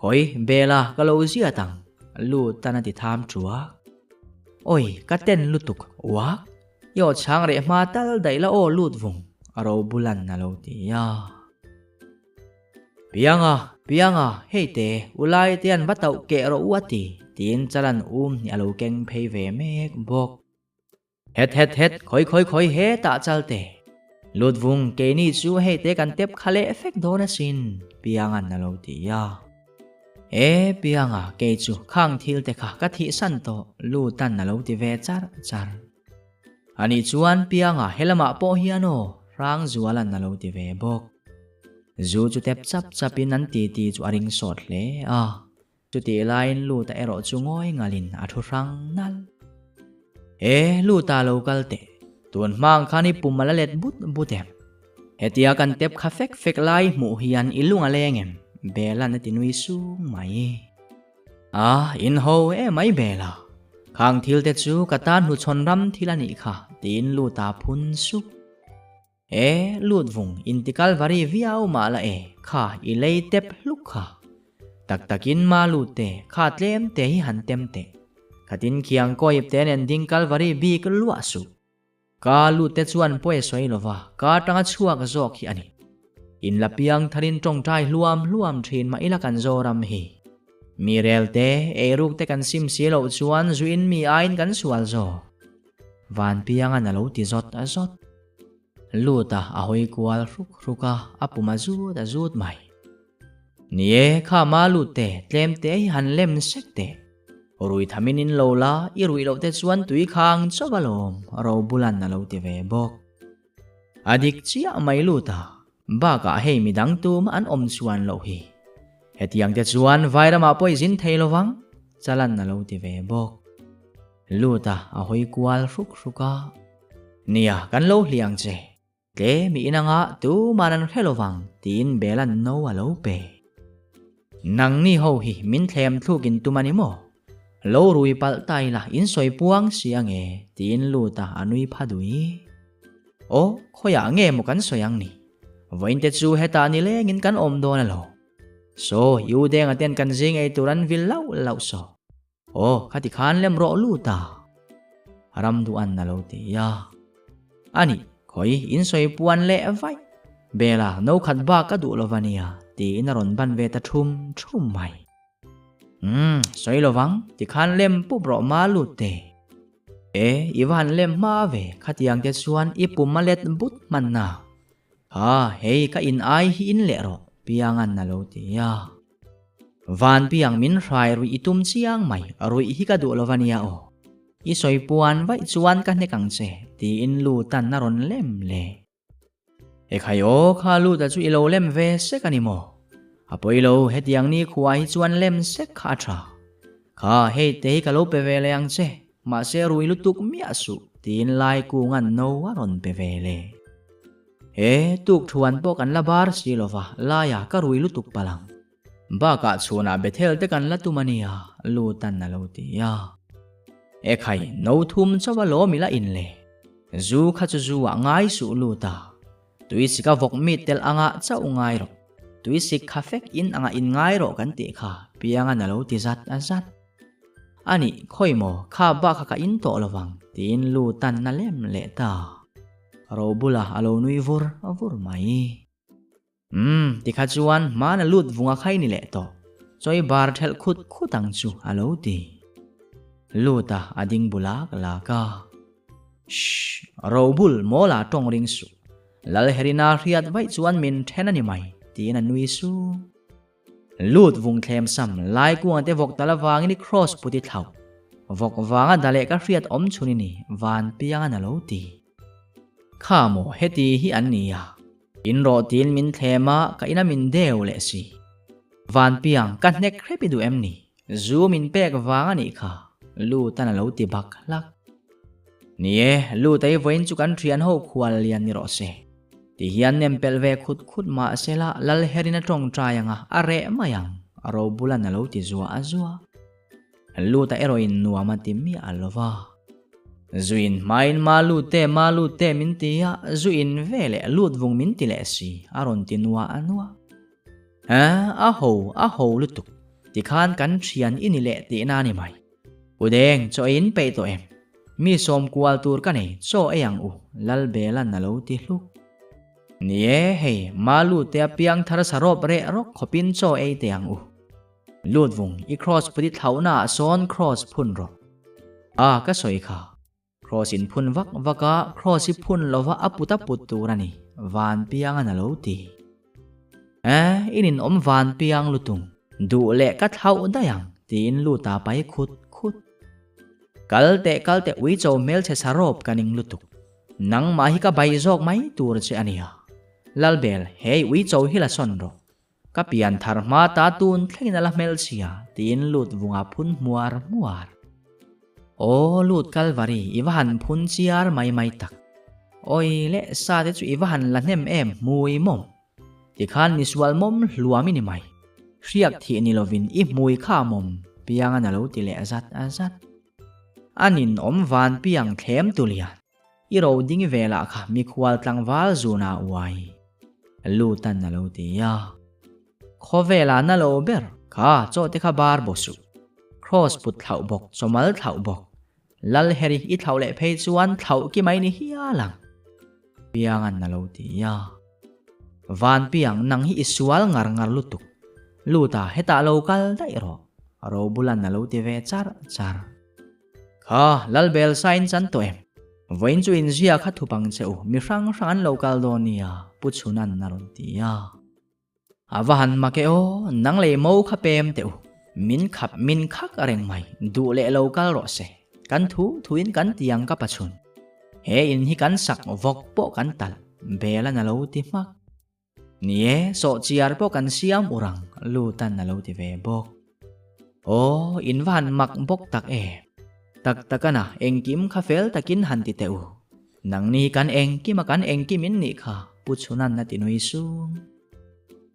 Hawi, Bela, ka lo ziat ang, Lutan a ti tham thuak. Awi, ka ten lutuk, uak. I aw chhang reh hma tal daih la aw lut vung, a Robulan a lo ti a. Pianga, Pianga, hei te, u lai te an va tauh keh rawh u a ti, tiin Chalan um hnih a lo keng phei ve mek bawk. Het het het, khawi khawi khawi hetah chal te. Lut vung, keini chu hei te kan tep kha leh fek dawn asin, Pianga'n a lo ti a. E, Pianga, kei chu khang thil te kha ka thihsan tawh, Luta'n a lo ti ve char char. Anih chuan Pianga helamah pawh hian aw, Hrangzuala'n a lo ti ve bawk. Zu chu tep chap chapin an titi chu a ring sawt hle a. Chutih laiin Luta erawh chu ngawi ngalin a thu hrang nalh. E, Luta lo kal teh. Tun hmang khan i pum a la let but but em? Hetia kan tep kha fek fek lai hmuh hian i lung a leng em? Bela'n a ti nui sung mai. A, in ho e mai Bela. Khang thil te chu ka tan hnuchhawn ram thil a nih kha, tiin Luta phun sup. E, lut vung inti Kalvari viau mah la e, kha i lei tep hluk kha. Tak takin ma lut te, kha tlem te hi han tem teh. Khatin khiang kawip te nen ding Kalvari bik luah suh. Ka lut te chuan pawi a sawi lova, ka atanga chhuak zawk hi a ni. In la piang tharin tawngtai hluam hluam thin mah ila kan Zoram hi. Mi rel te, eiruk te kan sim si loh chuan zuin mi aiin kan sual zawk. Vanpianga'n a lo ti zawt a zawt. Lut a, a hawi kual hruk hruk a, a pum a zut a zut mai. Ni e, kha ma lut te, tlem te hi han lem sek teh. Rui thamin in lo la, i ruih loh te chuan tui khang chauh alawm, Robulan a lo ti ve bawk. A dik chiah mai lut a, bakah hei midang tumah an awm chuan loh hi. Hetiang te chuan Vairamah pawh i zin thei lovang, Chalan a lo ti ve bawk. Lut a, a hawi kual hruk hruk a. Nia, kan lo hliang che. Tle mi inanga tuman an hre lovang, tiin Bela'n no a lo pe. Nangni ho hi min thlem thlukin tum a ni maw? Lo rui palh ta ila in sawi puang si ange, tiin Lut a a nui pha dui. Aw, khawiah nge maw kan sawi ang ni? Vawiin te chu hetah nilengin kan awm dawn alo. Saw, i u Denga ten kan zing ei tur an vil lauh lauh saw. Aw, khati khan lem rawh lut a. Ram duh an a lo ti a. Ani, khawi in sawi puan leh vaih. Bela, no khat bak ka duh lo va nia, tiin a rawn ban ve ta thum thum mai. Umm, sawi lovang, ti khan lem pup rawh ma lut te. E, i va han lem hma ve, khatiang te chuan i pum a let but hman na. Ha, hei ka in ai hi in leh rawh, Piangan a lo ti a. Van piang min hrai ruih i tum chiang mai, ruih hi ka duh lo va nia aw. I sawi puan vaih chuan ka hnek ang che, tiin Lutan a rawn lem le. Ekhai aw, kha Luta chu i lo lem ve sek a ni maw? A pawi lo, hetiang ni khua hi chuan lem sek kha a tha. Kha, hei te hi ka lo pe ve leh ang che, mahse rui lutuk miah suh, tiin Laikunga'n no a rawn pe ve le. He tuk thuan pawh kan la bar si lo va, laia ka rui lutuk palh ang. Bakah chhunah Bethel te kan la tum a nia, Lutan a lo ti a. Ekhai, no thum chauh a lawm ila in le. Zu kha chu zu ah ngai suh Lut a. Tuisik a vawk mi tel angah chauh ngai rawh. Tuisik kha fek in angah in ngai rawh kan tih kha, Piangan a lo ti zat a zat. A nih, khawi maw, kha bak kha ka in tawh lo vang, tiin Lutan a lem leh ta. Robula a lo nui vur vur mai. Umm, tikha chuan hmana lut vunga khai ni leh tawh. Chawi bar thelh khut khut ang chu a lo ti. Lut a a ding bu lak lak a. Shh, Robul mawla tawng ring suh. Lalherina hriat vaih chuan min then a ni mai, tiin a nui sung. Lut vung thlem sam lai kuang te vawk tal avangin i cross put i thlauh. Vawk vanga da leh ka hriat awm chhun i ni, van piang an a lo ti. Kha maw heti hi an ni a, in rawh tiin min thlem a, ka ina min deu leh si. Vanpiang, ka hnek hrep i duh em ni? Zu min pek vang a nih kha, Lutan a lo ti bak hlak. Ni e, Luta i vawiin chu kan thian ho khual lian ni rawh se. Ti hian nem pelh ve khut khut mah sela Lalherin a tawngtai anga a reh mai ang, Robulan a lo ti zuah a zuah. Luta erawhin nuam a ti miah lo va. Zuin hmain ma lut te, ma lut te min ti a, zuin ve leh lut vung min ti leh si, a rawn ti nuah a nuah. Aa, a ho, a ho lutuk. Tikhan kan thian i ni leh tihna a ni mai. U Deng, chaw ei in peih tawh em? Mi sawm kual tur ka nei, chaw ei ang u, Lalbela'n a lo ti hluk. Ni e, hei, Malu te a piang thar sarawp reh rawk khawpin chaw ei teh ang u. Lut vung, i kraws put i thlauhna ah sawn kraws phun rawh. A, ka sawi kha. Kraws in phun vak vak a, kraws i phun lova a put a put tur a ni, van piangan a lo ti. E, in in awm van piang lutung, duh leh ka thlauh daih ang, tiin lut a pai khut khut. Kal teh kal teh uicho hmelchhe sarawp ka ning lutuk. Nangmah hi ka bai zawk mai tur che a nia. Lalbel, hei uicho hi la sawn rawh. Ka pian thar hma ta tun thlengin a la hmelchhia tiin lut vunga phun hmuar hmuar. Aw lut Kalvari i va han phun chiar mai mai tak. Awi leh sa te chu i va han la hnem em hmui mawm. Tikhan misual mawm hluam i ni mai. Hriak thih ni lovin i hmui kha mawm piangan a lo ti leh zat zat. A nin awm van piang thlem tu lian. I ro ding velah kha mikhual tlangval zuna uai Lutan a lo ti a. Khawvelah na lo ber kha chaw te kha bar baw suh. Kraws put thlauh bawk, chawmal thlauh bawk. Lalheri i thlauh leh phei chuan thlauh ki mai ni hial ang. Piangan a lo ti a. Vanpiang nang hi i sual ngar ngar lutuk. Luta hetah lo kal daih rawh. Robulan a lo ti ve char char. Kha, Lalbel sain chan tawh em? Vawiin chu inzia kha thup ang che u, mi hrang hrang an lo kal dawn nia, Pu Chhunan a rawn ti a. A va han mak e aw, nang lei mo kha pem teh u, min khap min khak a reng mai, duh leh lo kal rawh se, kan thu thuin kan ti ang ka pachhun. He in hi kan sak vawk pawh kan talh, Belan a lo ti hmak. Ni e, sawhchiar pawh kan siam ur ang, Lutan a lo ti ve bawk. Aw, in va han mak bawk tak e. Tak tak ana, engkim kha fel takin han ti teh u. Nangni hi kan engkim a kan engkim in nih kha, Pu Chhunan a ti nui sung.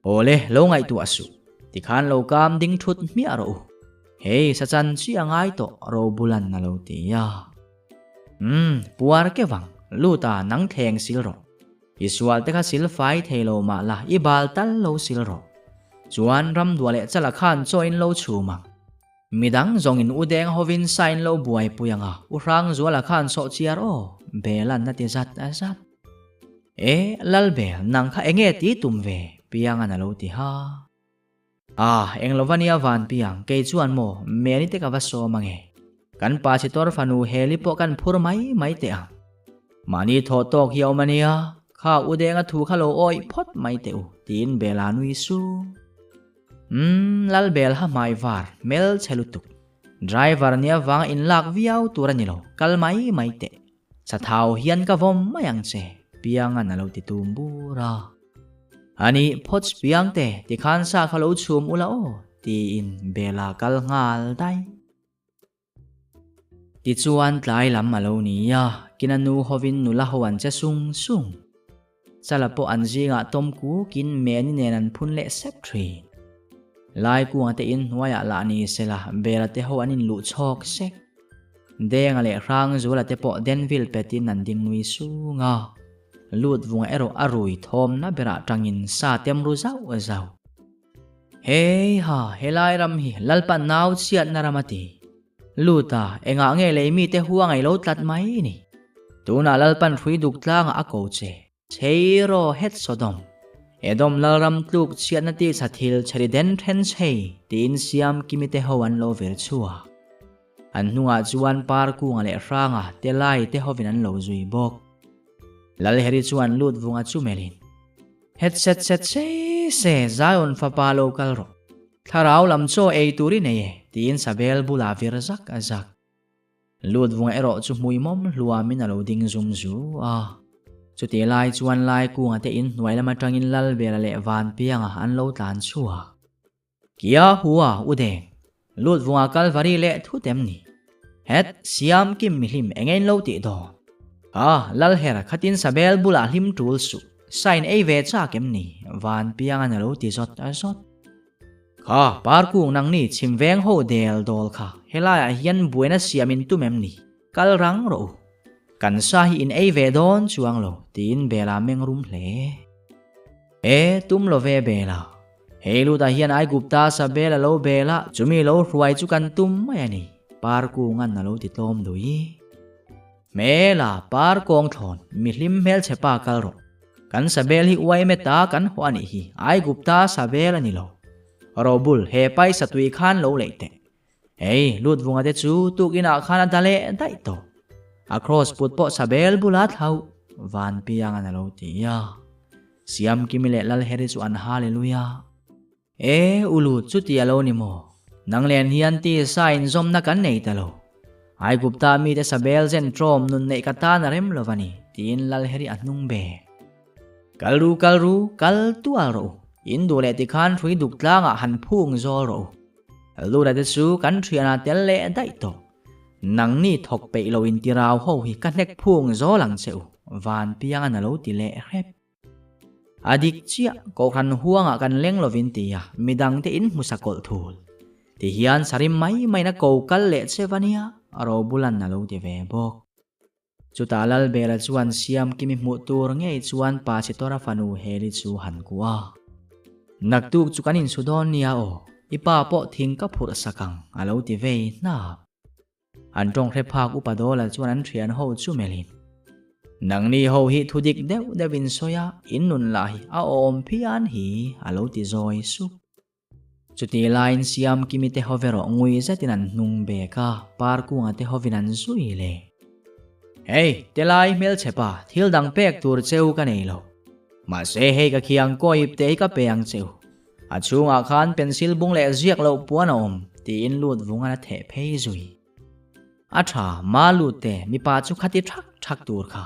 Aw le, lo ngaihtuah suh. Tikhan lo kam ding thut hmiah rawh u. Hei, sachan chi a ngai tawh, Robulan a lo ti a. Umm, puar kevang, Luta nang thleng sil rawh. I sual te kha sil fai thei lo mah la, i bal tal lo sil rawh. Chuan ramdua leh chala khan chaw in lo chhum ang. Midang zawng in u deng hovin sa in lo buaipui ang a, u Hrangzuala khan sawh chiar aw, Bela'n a ti zat zat. E, Lalbel, nang kha enge ti tum ve? Pianga'n a lo ti ha. Ah, eng lova nia Vanpiang, kei chuan maw, Mary te ka va sawm ange. Kan pa chhitor fanu Heli pawh kan phur mai mai teh ang. Mahni thawh tawk hi a awm ania, kha u Denga thu kha lo awih phawt mai teh u, tiin Bela nui sung. Umm, Lalbel ha hmai var, hmel chhe lutuk. Driver nia vanga inlak viau tur a ni lo, kal mai mai teh. Chathau hian ka vawm mai ang che, Pianga'n a lo ti tum bur a. Ani phawts Piangte, tikhan sa kha lo chhum ula aw, tiin Bela kal nghal daih. Tichuan tlai lam a lo ni a, kina nu hovin nula ho an che sung sung. Chala pawh an zingah tawm kukin Meni nen an phun leh sep thin. Laikunga te inhnuaiah lah ni sela Bela te ho an inluh chhawk sek. Denga leh Hrangzuala te pawh Denville petin an ding nui sung a. Lut vunga erawh a rui thawmna berah tangin sa tem ru zauh zauh. Hei ha, helai ram hi Lalpa nau chhiatna ram a ti. Lut a, engah nge lei mite huang ei lo tlat mai ni? Tunah Lalpan hrui duk tlangah a ko che. Cheiraw het Sodom, Edom lalram tluk chhiatna tisa thil chheri den then chei tiin siam kimi te ho an lo vir chhuak. An hnungah chuan Parkunga leh Hranga te lai te hovin an lo zui bawk. Lalheri chuan lut vunga chu melhin, Het set set se se, Zion fapa lo kal rawh. Thlarau lam chaw ei tur i nei e, tiin Sabel bulah vir zak a zak. Lut vunga erawh chu hmui mawm hluamin a lo ding zum zu a. Chutih lai chuan Laikunga te in hnuai lam atangin Lalbela leh Vanpianga an lo tlan chhuak. Kia hua u deng, lut vunga Kalvari leh thut em ni? Het, siam kim mihlim eng ein lo tih dawn? A, Lalher khatin Sabel bulah hlim tul suh, sain ei ve chak em ni? Vanpianga'n a lo ti zawt zawt. Kha, Parkung nangni chhim veng ho del dawl kha helaiah hian buaina siam in tum em ni? Kal rang rawh u. Kan sa hi in ei ve dawn chuang lo, tiin Bela meng rum hle. E, tum lo ve Bela. Hei lutah hian Aigupta sa Bela lo bel a, chumi lo hruai chu kan tum mai a ni, Parkunga'n a lo ti tlawm dui. Hmela, Parkawng thlawn, mi hlim hmelchhe pa kal rawh. Kan sa bel hi uaime ta kan hawh a nih hi, Aigupta sa bel a ni lo. Robul, he paisa tui khan lo leih teh. Hei, lut vunga te chu tukinah khan a da leh daih tawh. A kraws put pawh Sabel bula thlauh Vanpianga'n a lo ti a. Siamkimi leh Lalheri chu an Hallelujah. E, u lut chuti a lo ni maw? Nang len hian tisa inzawmna kan nei ta lo. Aigupta mite Sabel zen tlawm nun neih ka tan a rem lo va ni, tiin Lalheri a hnung be. Kal ru, kal ru, kal tual rawh u. In duh leh tikhan hrui duk tlangah han phung zawl rawh u. Lura te chu kan thianah tel leh daih tawh. Nangni thawk peih lo in tirau ho hi ka hnek phung zawl ang che u, Vanpianga'n a lo ti leh hrep. A dik chiah, Kohhran huangah kan leng lovin ti a, midangte in hmu sa kawlh thul. Ti hian sarim mai maiin a ko kal leh che va nia, Robula'n a lo ti ve bawk. Chutah Lalbela chuan Siamkimi hmuh tur ngei chuan Pa Chhitora fanu Heli chu han kuah a. Naktuk chu kan insu dawn nia aw, i pa pawh thing ka phurh sak ang, a lo ti vei hnap. An tawng hre phak Upa Dawla chuan an thian ho chu melhin, Nangni ho hi thu dik deuh deuh in sawi a, in nun lah hi a awm phian hi, a lo ti zawi sup. Chutih laiin Siamkimi te hove rawh ngui zetin an hnung bek a, Parkunga te hovin an zui le. Hei, telai hmelchhe pa, thil dang pek tur cheu ka nei lo. Mahse hei ka khiang kaw ip te hi ka pe ang cheu. A chhungah khan pencil bung leh ziak loh puan a awm, tiin lut vungan a theh phei zui. A tha, ma lut te, mipa chu khati thak thak tur kha.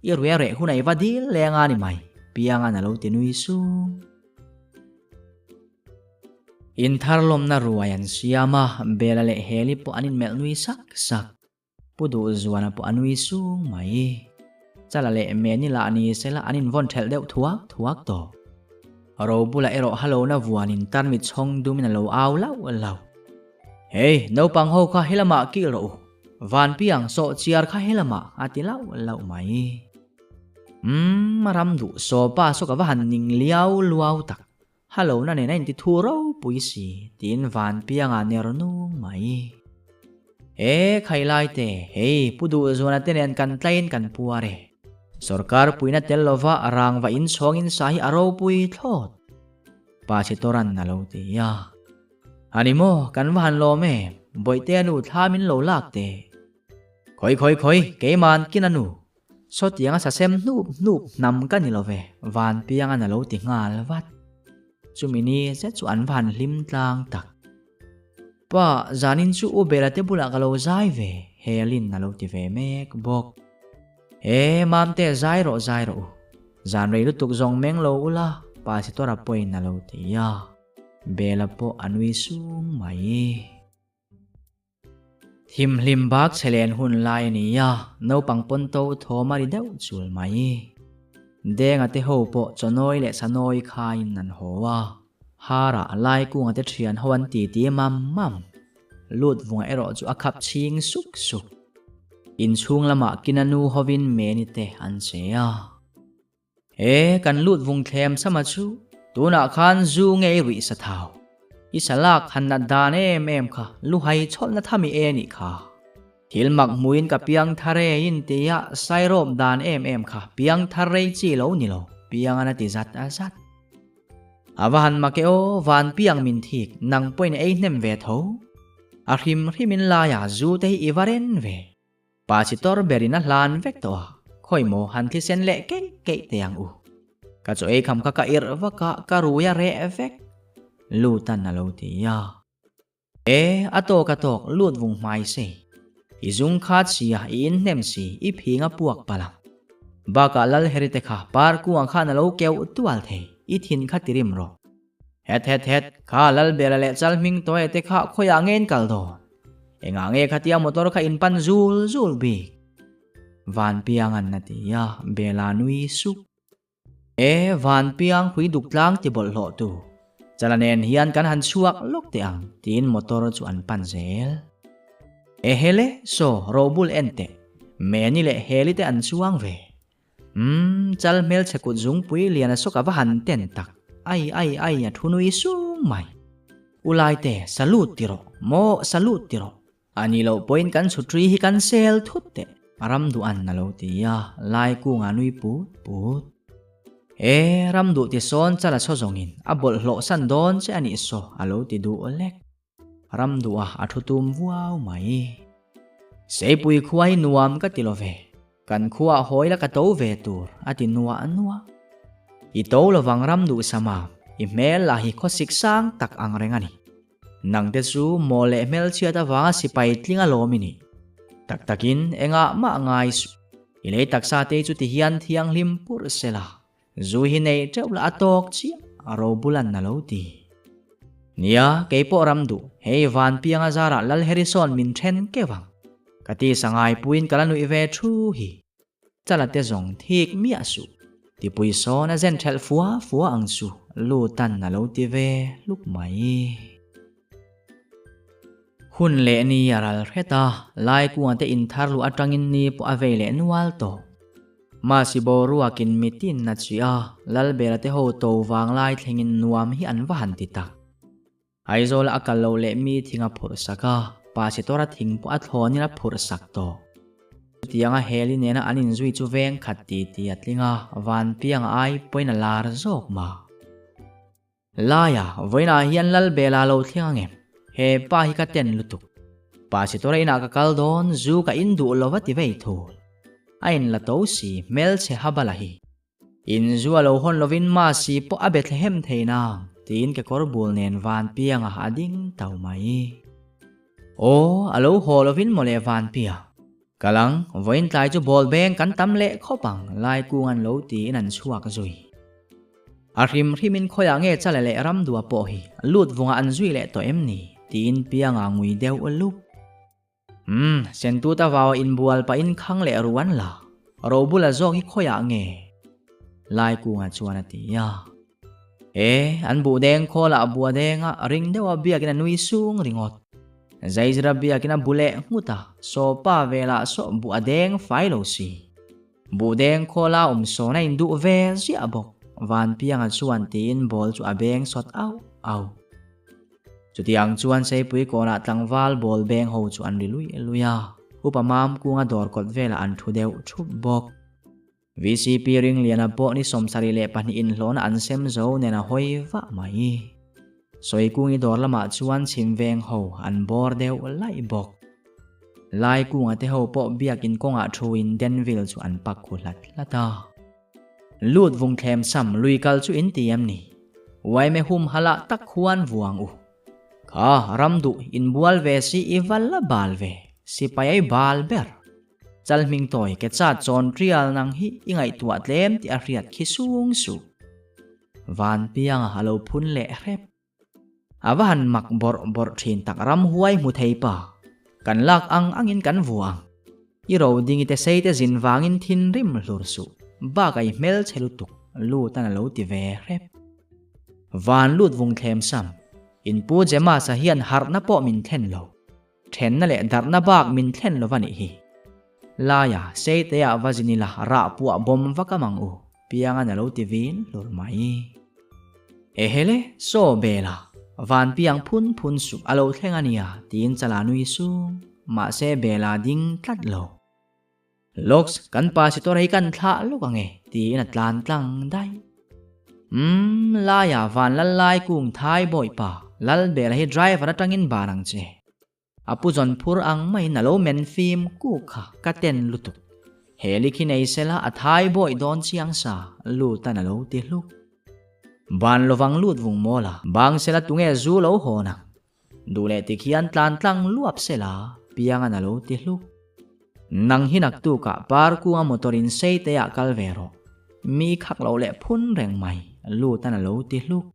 I rue reh hun a i va dil leng a ni mai, Pianga'n a lo ti nui sung. Inthar lawmna ruai an siam a, Bela leh Heli pawh an inmelh nui sak sak. Pu Duhzuana pawh a nui sung mai. Chala leh Meni lah ni sela an invawn thelh deuh thuak thuak tawh. Robula erawh halona vuanin tarmit chhawng dumin a lo au lauh lauh. Hei, naupang ho kha helamah kil rawh u. Vanpiang sawh chiar kha helamah a ti lauh lauh mai. Umm, a ram duh saw pa saw ka va han ning liau luau tak. Halona nen a inti thu ropui si, tiin Vanpianga ner nung mai. E, khailai te, hei, Pu Duhzuana te nen kan tlaiin kan puar e. Sorkar puina tel lova rangva inchhawngin sa hi a ropui thlawt. Pa Chhitoran a lo ti a. A ni maw, kan va han lawm em, Bawihtea nu thla min lo lak teh. Khawi khawi khawi, keima'n kin a nu. Sawtianga sasem hnup hnup hnam ka ni lo ve, Vanpianga'n a lo ti nghal vat. Chumi ni zet chu an va han hlim tlang tak. Pa, zanin chu U Bela te bulah ka lo zai ve, Helin a lo ti ve mek bawk. He, Mamte zai rawh zai rawh u. Zan rei lutuk zawng meng lo ula, Pa Chhitora pawhin a lo ti a. Bela pawh a nui sung mai. Thimhlim bak chhe len hun lai a ni a, naupang pawn to thawm a ri deuh chul mai. Denga te ho pawh chawnawi leh sanawi khaiin an haw a, Hara Laikunga te thian ho an titi mam mam. Lut vunga erawh chu a khap chhing suk suk. Inchhung lamah kina nu hovin Meni te an che a. E, kan lut vung thlem sama chu, tunah khan zu nge i ruih sa thau. I salak han nat dan em em kha, luhai chhawlhna thami e nih kha. Thil mak hmuin ka piang thar e in tia sairawp dan em em kha piang thar rei chi lo ni lo, piangan a ti zat a zat. A va han mak e aw, van piang min thik, nang pawhin ei hnem ve tho. A hrim hrimin laia zu te hi i va ren ve. Pa chi tor berin a hlan vek tawh a, khawi maw han thisen leh keih keih teh ang u. Ka chaw ei kham kha ka irh vak a, ka rui a reh vek. Lutan a lo ti a. E, a tawk a tawk, lut vung hmai sei. I zung khat si a, i inhnem si, i phing a puak palh ang. Bakah Lalheri te kha parkungah khan a lo keuh tual thei, i thin kha ti rim rawh. Het het het, kha Lalbela leh Chalhming Tawia te kha khawiah nge in kal dawn? Engah nge khatia motor kha in pan zul zul bik? Vanpianga'n a ti a, Bela nui sup. E, Vanpiang hui duk tlang ti bawlhhlawh tu. Chala nen hian kan han chhuak lawk teh ang, tiin motor chu an pan zel. E hele, saw, robul en teh. Meni leh Heli te an chuang ve. Umm, chal hmelchhe kut zungpui lian a sawk a va han ten tak. Ai ai ai a thu nui sung mai. U Laite, salute ti rawh, maw salute ti rawh. A ni loh pawhin kan chhutri hi kan sel thut teh. Ram duh an a lo ti a, Lai kungah nui put put. E, ram duh ti sawn chal a saw zawngin a bawlhhlawh san dawn che a nih saw a lo ti duh lek. Ram duh a a thu tum vuau mai. Seipui khua hi nuam ka ti lo ve. Kan khuaah hawi la ka to ve tur a ti nuah nuah. I to lovang ram duh sama, i hmel lah hi khawsik sang tak ang reng a ni. Nangte chu maw leh hmelchhiat avanga sipai tling alawm i nih. Tak takin engah mah ngai suh. I lei taksa te chu ti hian thianghlim purh sela. Zu hi nei teuh lah a tawk chiah a robulan a lo ti. Nia, kei pawh ram duh, hei Vanpianga zarah Lal Harrison min then keuh ang. Ka ti sangai puiin ka la nuih ve thu hi. Chala te zawng thik miah suh. Tipui sawn a zen thelh fua fua ang chu Lutan a lo ti ve hluk mai. Hun leh ni a ral hret a, Laikunga te inthar luh atangin ni pawh a vei leh nual tawh. Mahse boruakin mitin a chih a, Lalbela te ho to vanglai thlengin nuam hi an va han ti tak. Aizawla a kal loh leh mi thing a phurh sak a, Pasitora thing pawh a thlawnin a phurh sak tawh. Chutianga Heli nena an inzui chu veng khat ti ti a tling a, Vanpianga ai pawhin a lar zawk mah. Laia, vawiinah hian Lalbela lo thleng ang em? He pa hi ka ten lutuk. Pasitora inah ka kal dawn, zu ka in duh lo va ti vei thul. A in la to si, hmelchhe habala hi. In zu a lo hawn lovin Masi pawh a Bethlehem thei nang, tiin kekawr bul nen Vanpianga a ding tau mai. Aw, a lo haw lovin mawle Vanpiang. Kal ang, vawiin tlai chu ball beng kan tam leh khawp ang, Laikung an lo tiin an chhuak zui. A hrim hrimin khawiah nge Chale leh Ramdua pawh hi lut vungah an zui leh tawh em ni? tiin Pianga ngui deuh lup. Umm, Sentuta vaua inbual pahin khang leh ru an la, Robula zawk hi khawiah nge? Laikunga chuan a ti a. E, an buh deng khawlah bua denga ring deuha biakin a nui sung ringawt. Zaizira biakin a bu leh nghut a, sawpa velah saw buh a deng fai lo si. Buh deng khawla awm sawn a induh ve ziah bawk, Vanpianga chuan tiin ball chu a beng sawt auh auh. Chutiang chuan Seipui kawnah tlangval ball beng ho chu an ri luih luih a, Upa Mamkunga dawr kawt velah an thu deuh thup bawk. VCP Ringliana pawh ni 72 inhlawhna an sem zo nen a hawi vah mai. Sawikungi dawr lamah chuan chhim veng ho an bawr deuh laih bawk. Laikunga te ho pawh biakin kawngah thuin Denville chu an pak khu hlat hlat a. Lut vung thlem sam lui kal chu in ti em ni? Uaime hum halah tak khuan vuang u. Kha ram duh inbual ve si i va la bal ve, sipai ai bal ber. Chalhming tawi ke chat chawn trial nang hi i ngaihtuah tlem tih a hriat khi sung suh. Vanpianga a lo phun leh hrep. A va han mak bawrh bawrh thin tak ram huai hmu thei pa. Kan lak ang angin kan vu ang. I ro ding i te sei te zin vangin thinrim hlur suh. Bak a i hmelchhe lutuk lut an a lo ti ve hrep. Van lut vung thlem sam. In pu Jemasa hian harhna pawh min thlen lo. Thenna leh darhna bak min thlen lo va nih hi. Laia, Seitea va zin ila rah puah bawm vak am ang u, Piangan a lo ti vin hlur mai. Ehele, saw bela, van piang phun phun suh a lo thleng a nia, tiin chala nui sung, mahse bela ding tlat lo. Lawks, kan pastor hi kan thlah lawk ang e, tiin a tlan tlang daih. Umm, laiah van lal lai kung thai bawipa, Lalbela hi driver atangin ban ang che. A pu zawn phur ang maiin a lo men fim kuk kha ka ten lutuk. He likhi nei sela a thai bawi dawn chiang sa, lutan a lo ti hluk. Ban lovang lut vung mawl a, bang sela tunge zu lo hawn ang. Duh leh tikhian tlan tlang luap sela, Piangan a lo ti hluk. Nang hi naktukah Parkunga motor in Seiteah kal ve rawh. Mi khak lo leh phun reng mai, Lutan a lo ti hluk.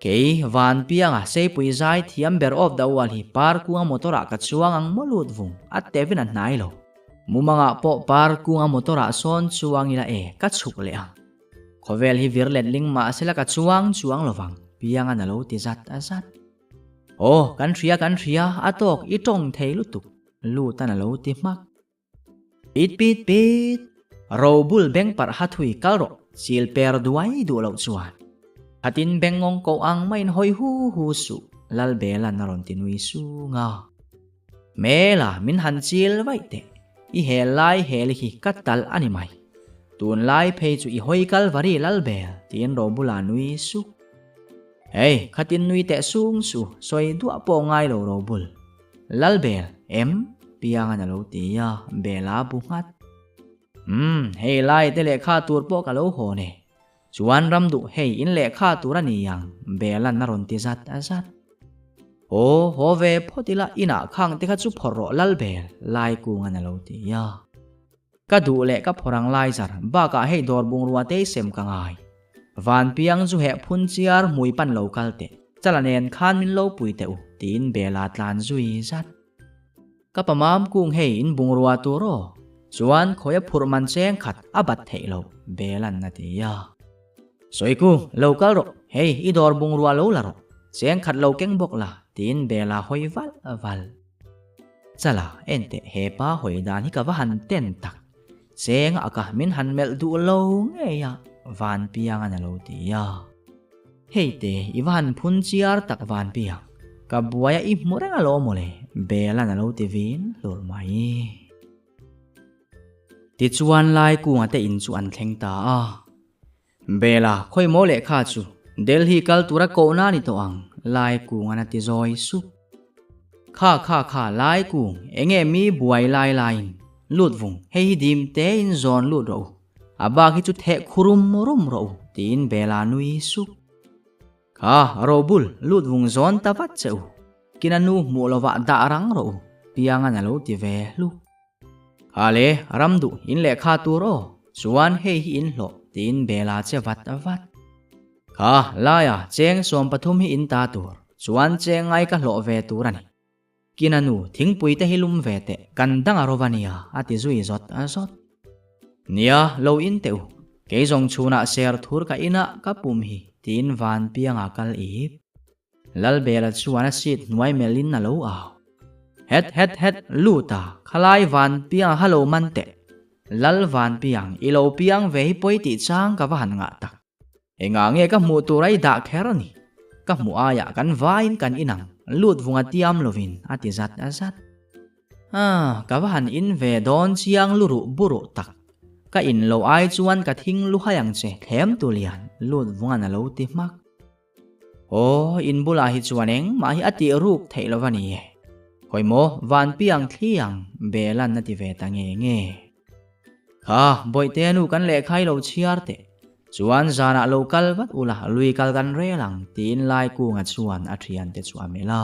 Kei, Vanpianga Seipui zai thiam ber of the world hi Parkunga motor ah ka chuang ang maw lut vung, a tevin a hnai lo. Mumangah pawh Parkunga motor ah sawn chuang ila e, ka chhuk leh ang. Khawvel hi vir letling mahsela ka chuang chuang lovang, Piangan a lo ti zat zat. Aw, kan hria kan hria, a tawk i tawng thei lutuk, Lutan a lo ti hmak. Pit pit pit, Robul beng parh ha thui kal rawh, chil per duai duh loh chuan. Khatin beng ngawng koh ang maiin hawi hu hu suh, Lalbelan a rawn ti nui sung a. Hmela min han chil vaih teh, i hel lai hel hi ka talh a ni mai. Tunlai phei chu i hawi kal vari Lalbel, tiin Robula nui suk. Hei, khatin nui teh sung su, sawi duah pawh ngai lo Robul. Lalbel, em? Piangan a lo ti a, Bela bu nghat. Umm, hei lai te lehkha tur pawh ka lo hawn e. Chuan ram duh hei in lehkha tur a ni ang, Bela'n a rawn ti zat zat. Aw, haw ve phawt ila inah khang te kha chu phawrh rawh Lalbel, Laikungan a lo ti a. Ka duh leh ka phawrh ang lai zar bakah hei dawr bungrua te sem ka ngai. Vanpiang zu heh phun chiar hmui pan lo kal teh, chala nen khan min lo pui teh u, tiin Bela tlan zui zat. Ka pamam kung hei in bungrua tur aw, chuan khawi a phurh man cheng khat a bat theih loh, Bela'n a ti a. Sawiku, lo kal rawh, hei i dawr bungrua lo la rawh, cheng khat lo keng bawk la, tiin Bela hawi valh valh. Chala, enteh he pa hawi dan hi ka va han ten tak. Cheng a ka min han melh duh lo ngei a, Vanpiangan a lo ti a. Hei te, i va han phun chiar tak Vanpiang, ka buai a i hmu reng alawm mawle, Bela'n a lo ti vin hlur mai. Tichuan Laikunga te in chu an thleng ta a. Bela, khawi maw lehkha chu Delhi kal tura kohna ni tawh ang, Laikungan a ti zawi sup. Kha kha kha Laikung, enge mi buai lai laiin lut vung, hei hi dim tein zawn lut rawh u, a bak hi chu theh khurum rum rawh u, tiin Bela nui sup. Kha, Robul, lut vung zawn ta vat che u, kina nu hmuh lovah dah rang rawh u, Piangan a lo ti ve hluk. Ha le, ram duh in lehkha tur aw, chuan hei hi in hlawh tiin Bela che vat vat. Kha, laia cheng 13 hi in ta tur, chuan cheng ngai ka hlawh ve tur a ni. Kina nu, thingpui te hi lum ve teh, kan dang a ro va nia, a ti zui zawt zawt. Nia, lo in teh u, kei zawng chhunah ser thur ka inah ka pum hi, tiin Vanpianga kal ip. Lalbela chuan a seat hnuai melhin a lo au. Het het het, lut a, khalai Vanpiang a lo man teh. Lal Vanpiang, i lo piang ve hi pawi tih chang ka va han ngah tak. Engah nge ka hmuh tur a i dah kher a ni? Ka hmuh aiah kan vaiin kan inang, lut vunga tiam lovin a ti zat zat. Ah, ka va han in ve dawn chiang luruh buruh tak. Ka in lo ai chuan ka thing lu hai ang che, thlem tu lian, lut vungan a lo ti hmak. Aw, in bulah hi chuan engmah hi a tih ruk theih lo va ni e. Hawi maw, Vanpiang thli ang, Belan a ti ve ta nge nge. Kha, Bawihtea nu kan lehkha i lo chhiar teh. Chuan zanah lo kal vat ula, lui kal kan rel ang, tiin Laikunga chuan a thiante chu a melh a.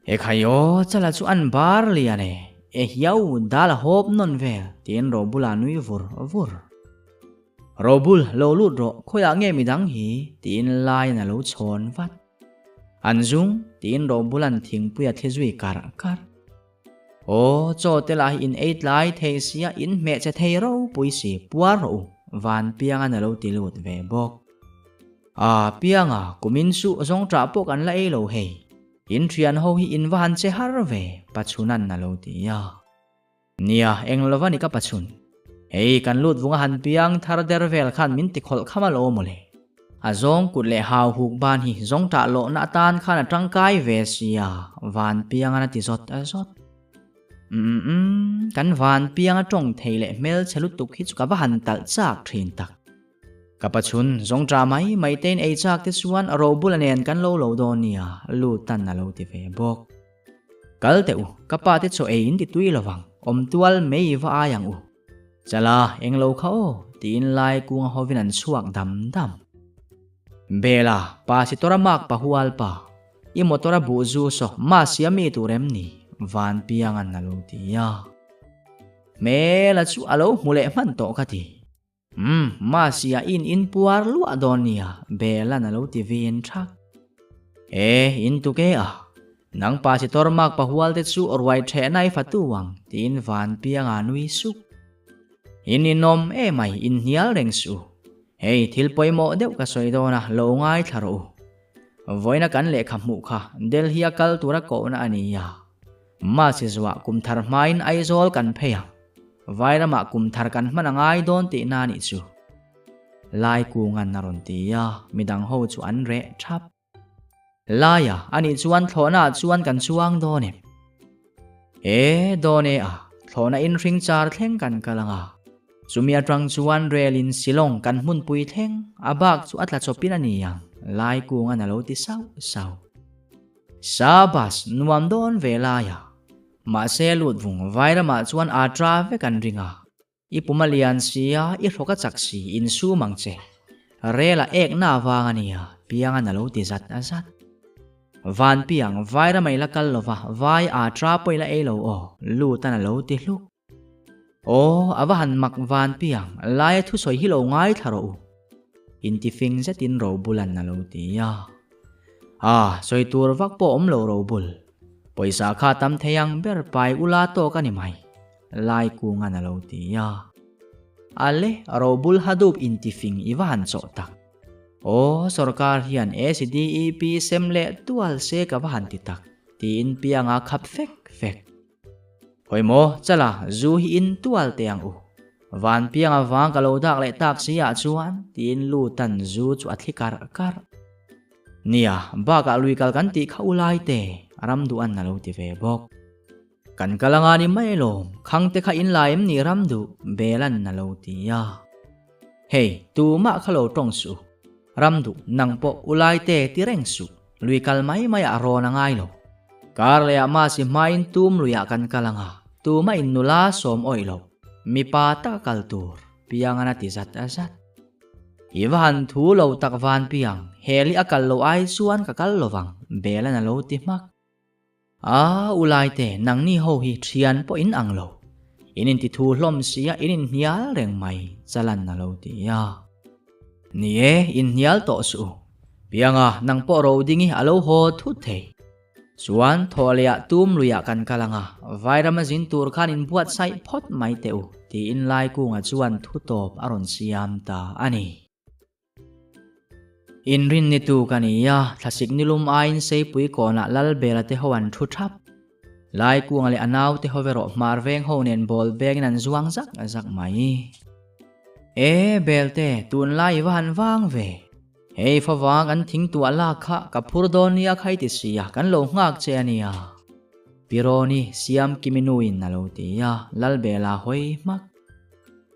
He khai aw, chala chu an bar lian e, e hiau dal a hawp nawn vel, tiin Robula nui vur vur. Robul, lo lut rawh, khawiah nge midang hi? tiin laiin a lo chhawn vat. An zung, tiin Robula'n thingpui a thli zui karh karh. Aw, chaw te lah hi in ei tlai thei sia, in hmeh che thei ropui si, puar rawh u, Vanpianga'n a lo ti lut ve bawk. A, Pianga, kumin suh zawng ṭah pawh kan la ei lo hei. In ṭhian ho hi in va han che har ve, Pachhunan a lo ti a. Nia, eng lova ni ka Pachhun. Hei, kan lut vunga han piang thar der vel khan min ti khawlh kham alawm mawle. A zawng kut leh hau huk ban hi zawng ṭah lawhna atan khan a ṭangkai ve sia, Van Piangan a ti zawt zawt. Umm umm, kan Van Pianga ṭawng thei leh hmelchhe lutuk hi chu ka va han talh chak ṭhin tak. Ka pachhun zawngṭah mai mai tein ei chak te chuan Robula nen kan lo lo dawn nia, Lutan a lo ti ve bawk. Kal teh u, ka pa te chaw ei in ti tui lovang, awm tual mei va ai ang u. Chala, eng lo kha aw, tiin lai kunga hovin an chhuak dam dam. Bela, pa si tora mak pa hual pa, i motor a buh zu saw, mahse a mi tur em ni? Vanpianga'n a lo ti a. Hmela chu a lo hmu leh hman tawh ka ti. Umm, Masia in in puar luah dawn nia, Bela'n a lo ti vin thak. E, in tuk e a. Nang pa si tawr mak pahual te chu ruai thehna i fatu ang, tiin Vanpianga nui suk. In inawm emai, inhnial reng suh u. Hei, thil pawimawh deuh ka sawi dawn a, lo ngaithla rawh u. Vawiina kan lehkha hmuh kha Delhi a kal tura kohna a ni a. Mahse zuah kum thar hmain Aizawl kan phei ang. Vairamah kum thar kan hman a ngai dawn tihna a nih chu. Laikungan a rawn ti a, midang ho chu an reh thap. Laia, anih chuan thlawhnaah chuan kan chuang dawn em? E, dawn e a, thlawhna in hring char thleng kan kal ang a. Chumi atang chuan rel in Shillong kan hmunpui thleng, a bak chu a tla chawpin a ni ang, Laikungan a lo ti sauh sauh. Sabas, nuam dawn ve Laia. Mahse lut vung Vairamah chuan a tra vek an ring a. I pum a lian si a, i hrawk a chak si, insum ang che. Rel a ek na avang a nia, piang a na lo ti zat a zat. Van piang, vai ramai la kal lova, vai a tra pawh i la ei lo aw, lut a na lo ti hluk. Aw, a va han mak van piang, laia thusawi hi lo ngaithla rawh u. Intifing zetin Robulan a lo ti a. Ah, sawi tur vak pawh awm lo Robul. Pawisa kha tam thei ang ber pai ula tawk a ni mai. Laikungan a lo ti a. Ale, Robul Hadoop intifing i va han chawh tak. Aw, sorkar hian ACDEP sem leh tual se ka va han ti tak, tiin pianga khap fek fek. Hawi maw, chala, zu hi in tual teh ang u. Van pianga vang ka lo dak leh tak si ah chuan, tiin Lutan zu chu a thli karh karh. Nia, bakah lui kal kan tih kha u lai te, Ramduhan a lo ti ve bawk. Kan kal anga ni mai alawm, khang te kha in la em ni ram duh, Belan a lo ti a. Hei, tumah kha lo tawng suh u, ram duh, nang pawh u lai te ti reng suh, lui kal mai mai ah rawn a ngai lo. Kar leh ah Masi hmain tum lui ah kan kal anga, tumah in nula sawm awih lo, mipa taka kal tur, Piangan a ti zat a zat. I va han thu lo tak van Piang, heli a kal lo ai chuan ka kal lovang, Belan a lo ti hmak. A, u Laite, nangni ho hi thian pawh in ang lo. In inti thu hlawm sia, in inhnial reng mai, Chalan a lo ti a. Ni e, inhnial tawh suh u. Pianga, nang pawh ro ding i a lo haw thut thei. Chuan, thawh lehah tum luiah kan kal ang a, Vairama zin tur khan inbuatsaih phawt mai teh u, tiin Laikunga chuan thu tawp a rawn siam ta a ni. Inrin ni tu ka ni a, thlasik nilum aiin Seipui kawnah Lalbela te ho an thu thap. Laikunga leh a naute ho ve rawh hmar veng ho nen ball bengin an zuang zak zak mai. E, Belte, tunlai i va han vang ve. Hei favang an thing tuah lak kha ka phur dawn nia khai ti sia, kan lo nghak che a nia. Pironi, Siamkimi nuin a lo ti a, Lalbela hawi hmak.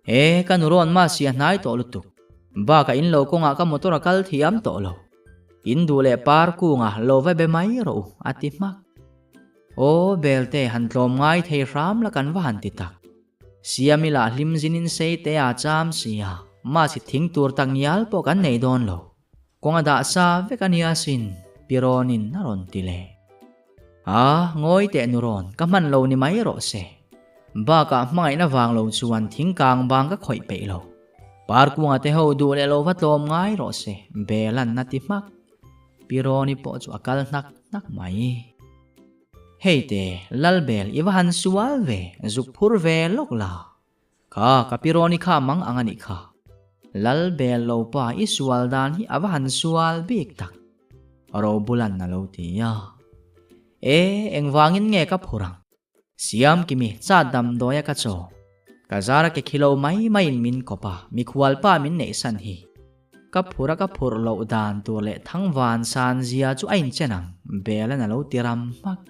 E, ka nu rawn mah sia hnai tawh lutuk. Bakah in lo kawngah ka motor a kal thiam tawh lo. In duh leh par kungah lo va be mai rawh u, a ti hmak. Aw, Belte, han tlawm ngai thei hram la kan va han ti tak. Siami lah hlim zinin sei te a cham sia, mahse thing tur tak ngial pawh kan nei dawn lo. Kawng a dah sa vek a nia sin, Pirawnin a rawn ti leh. A, ngawi teh nu rawn, ka hman lo ni mai rawh se. Bakah hmangaihna vang lo chuan thing kang bang ka khawih peih lo. Parkunga te ho duh leh lo va tlawm ngai rawh se, Belan a ti hmak. Pi Rawni pawh chu a kal hnak hnak mai. Hei te, Lalbel i va han sual ve, zuk phur ve lawk la. Kha, ka Pi Rawni kha mang ang a nih kha. Lalbel lo pa i sual dan hi a va han sual bik tak. Robulan a lo ti a. E, engvangin nge ka phur ang? Siamkimi, chat damdawi a ka chaw. Ka zar a ke khilo mai maiin min kawp a, mikhual pa min neihsan hi. Ka phur a ka phurh loh dan tur leh thangvan san zia chu a inchen ang, Belan a lo ti ram hmak.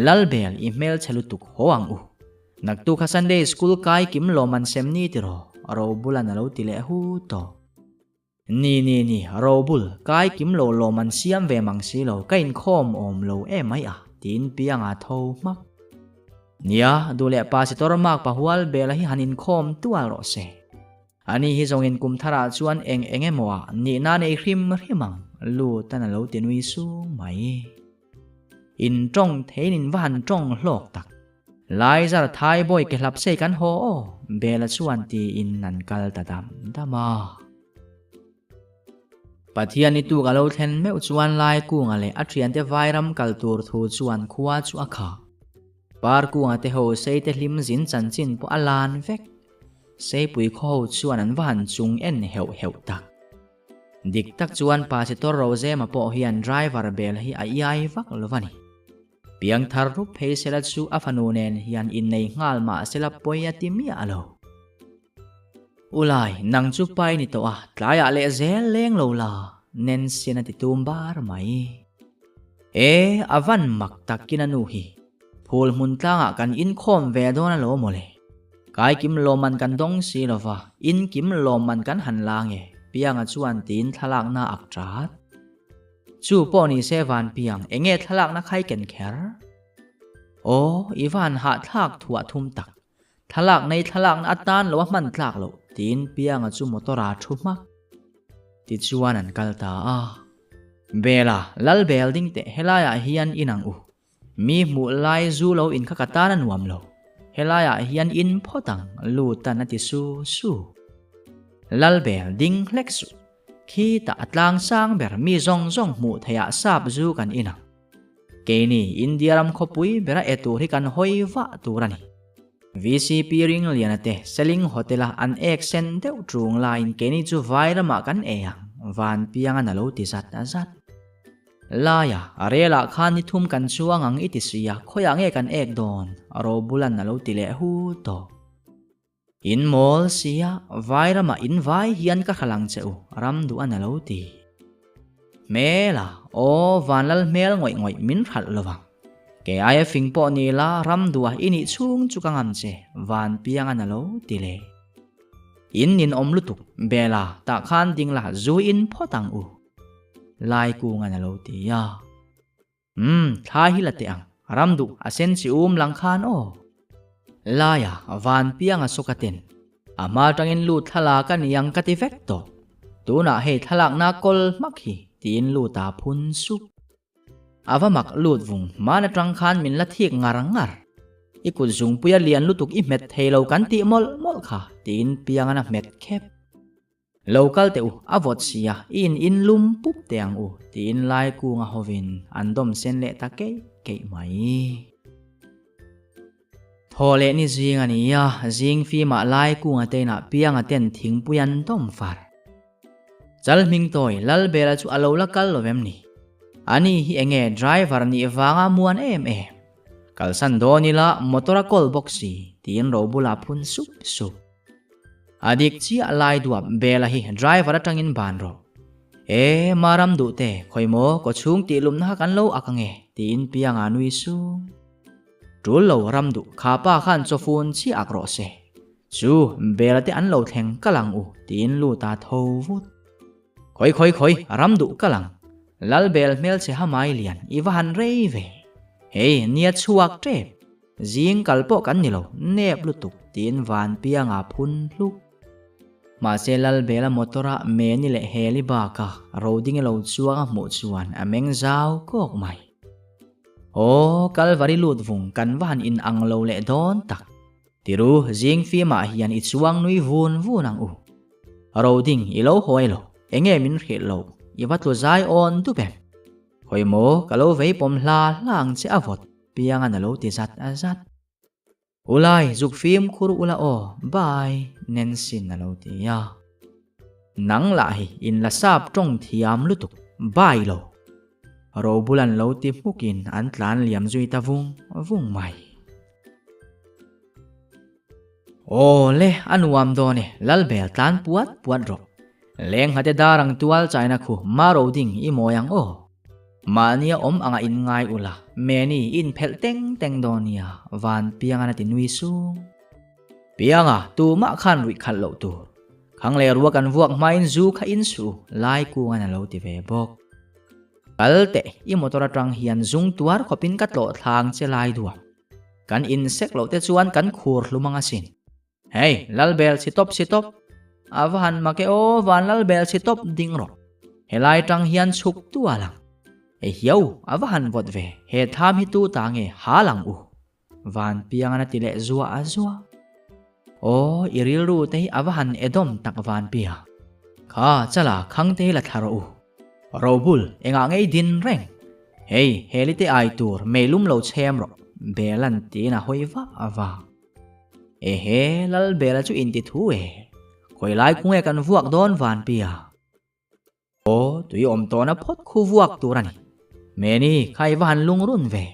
Lalbel, i hmelchhe lutuk haw ang u. Naktuk kha Sunday school kai kim lawm an sem ni tiraw? Robulan a lo ti leh hu tawh. Ni ni ni, Robul, kai kim lo lawm an siam ve mang si lo, ka inkhawm awm lo em mai a, tiin Pianga tho hmak. Nia, duh leh Pastor Mark Pahual Bela hi han inkhawm tual rawh se. Ani hi zawngin kum tharah chuan eng eng emaw ah nihna nei hrim hrim ang, Lutan a lo ti nui sung mai. In tawng theiin in va han tawng hlawk tak. Laizar Thaibawi ke hlap sei kan haw aw, Bela chuan tiin an kal ta dam dam a. Pathian i tuk a lo thlen meuh chuan Laikunga leh a thiante vairam kal tur thu chuan khua chu a khah. Parkunga te ho seite hlim zin chanchin pawh a lan vek. Seipui khaw ho chuan an va han chung en heuh heuh tak. Dik tak chuan Pasitor Rozema pawh hian driver bel hi a iai vak lo va ni. Piangthar rup phei sela chu a fanu nen hian innei nghal mah sela pawi a ti miah lo. Ulai, nang chu pai ni tawh a, tlaiah leh zel leng lo la, Nancy-an a ti tum bar mai. E, a van mak takin a nu hi. Phul hmun tlangah kan inkhawm ve dawn alawm mawle. Kai kim lawmman kan dawng si lova, in kim lawmman kan han la nge, Pianga chuan tiin thlalakna ak tat. Chu pawh ni se van Piang, enge thlalakna khai ken kher? Aw, i van hahthlak thuah thum tak. Thlalak nei thlalakna atan lo a hman tlak loh, tiin Pianga chu motor a thu hmak. Tichuan an kal ta a. Bela, Lal bel ding teh helaiah hian in ang u. Mi hmuh lai zu lo in kha ka tan a nuam lo. Helaiah hian in phawt ang, Lutan a ti su su. Lal bel ding hlek suh. Khitah a tlang sang ber mi zawng zawng hmuh theihah sap zu kan in ang. Keini India ram khawpui bera e tur hi kan hawi vah tur a ni. VCP Ringliana te Seling Hotel-a an ek sen deuh ṭung laiin keini chu vai ramah kan ei ang, Vanpianga'n a lo ti zat zat. Laia, relah khan ni thum kan chuang ang i ti si a, khawiah nge kan ek dawn? Robula'n a lo ti leh hu tawh. In mawl sia, vai ramah in vai hian ka hralang che u, ram duh a na lo ti. Hmela, aw vanlal hmel ngawih ngawih min hralh lo vang. Kei aia fing pawh ni la, ram duh a i nih chhung chu ka ngam che, van piang a na lo ti le. In ninawm lutuk, Bela, tah khan ding la, zu in phawt ang u. Lai kung a na lo ti a. Umm, thla hi la teh ang, ram duh a sen chi um lang khan aw. Laia van piang a sawk a ten. A hma atangin lut thlalak a ni ang ka ti vek tawh. Tunah hei thlalakna kawl hmak hi tiin lut a phun sup. A va mak lut vung hman atang khan min la thik ngar ngar. I kut zungpui a lian lutuk i hmet thei lo kan tih mawlh mawlh kha tiin piangan a hmet khep. Lo kal teh u, a vawt si a, i in in lum pup teh ang u, tiin Laikunga hovin an dawm sen leh ta keih keih mai. Thaw leh ni zing a ni a, zing fimah Laikunga te inah Pianga ten thingpui an dawm far. Chal hming tawi Lalbela chu a lo la kal lo vem ni? Ani hi enge driver nih vanga muan em em? Kalsan dawn ila motor a kawl bawk si, tiin Robula phun sup sup. A dik chiah lai duap Bela hi driver atangin ban rawh. E, Maram duh te, khawi maw kaw chhung tih lumna kha kan lo ak ange, tiin Pianga nui sung. Tul lo ram duh, kha pa khan chawfun chiah ak rawh se. Chu, Bela te an lo thleng kal ang u, tiin lut a tho vut. Khawi khawi khawi, ram duh kal ang. Lal Bel hmelchhe ha mai lian, i va han rei ve. Hei, nia chhuak tep. Zing kal pawh kan ni lo, nep lutuk, tiin Vanpianga phun hluk. Mahse Lalbela motor-a Meni leh Heli baka Rodingi lo chuang a hmuh chuan a meng zau kawk mai. Aw, Kalvari lut vung kan va han in ang lo leh dawn tak. Tiru, zing fimah hian i chuang nui vun vun ang u. Roding, i lo hawi lo, enge min hrilh lo, i va tlu zai awn dup em? Khawi maw, ka lo vei pawm hla hla ang che a vawt. Piangan a lo ti zat zat. Ulai, zuk fimkhur ula aw, bye, Nancy'n a lo ti a. Nang lah hi in la sap tawng thiam lutuk, bye lo. Robulan lo ti hmukin an tlan liam zui ta vung vung mai. Aw le, a nuam dawn e, Lalbel tlan puat puat rawh. Lenghate dar ang tual chaina khu Maro ding i mawi ang aw. Mahnia awm anga in ngai ula, Meni i inphelh teng teng dawn nia, Van Piangan a ti nui sung. Pianga, tumah khan ruih khalh loh tur. Khang leh rua kan vuak hmain zu kha in suh u, Laikungan a lo ti ve bawk. Kal teh, i motor atang hian zung tuar khawpin ka tlawh thlang che lai duam. Kan insek loh te chuan kan khur hlum ang asin. Hei, Lalbel si tawp si tawp. A va han mak e aw, van Lalbel si tawp ding rawh. Helai tang hian chhuk tu a lang. Ehiau, a va han vawt ve, he tham hi tu ta nge hal ang u? Vanpiangan a ti leh zuah zuah. Aw, i rilru te hi a va han edawm tak Vanpia. Kha, chala, khang te hi la thla rawh u. Robul, engah ngei din reng? Hei, heli te ai tur meilum lo chhem rawh, Belan tiin a hawi vah vah. Ehe, Lalbela chu inti thu e. Khawi lai kung e kan vuak dawn Vanpia? Aw, tui awm tawhna phawt khu vuak tur a ni. Meni, kha i va han lungrun ve.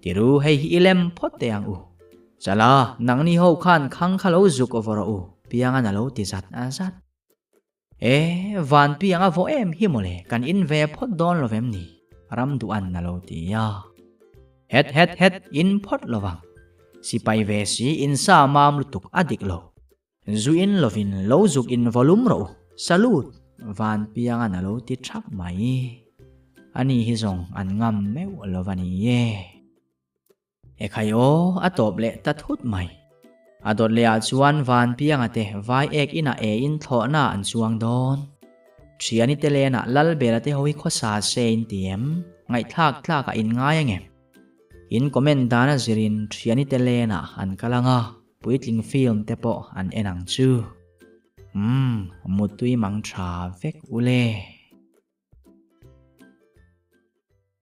Tiru, hei hi i lem phawt teh ang u. Chala, nangni ho khan khang kha lo zuk awh rawh u, Piangan a lo ti zat zat. E, van piang a vawh em hi mawle, kan in ve phawt dawn lo vem ni? Ramduhan a lo ti a. Het het het, in phawt lo vang. Sipai ve si, in sa mam lutuk a dik lo. Zu in lovin lo zuk in vawlum rawh u, salute! Van piangan a lo ti thap mai. Ani hi zawng an ngam meuh lo va ni e. Ekhai aw, a tawp leh ta thut mai. A dawt leh ah chuan Van pianga te vai ek inah e in thlawhna an chuang dawn. Thiani te lenah Lalbela te ho hi khawsa se in ti em? Ngaihthlak tlak ah in ngai angem? In comment dan a zirin thiani te lenah an kal anga. Puitling film te pawh an en ang chu. Umm, muttui mang tha vek ule.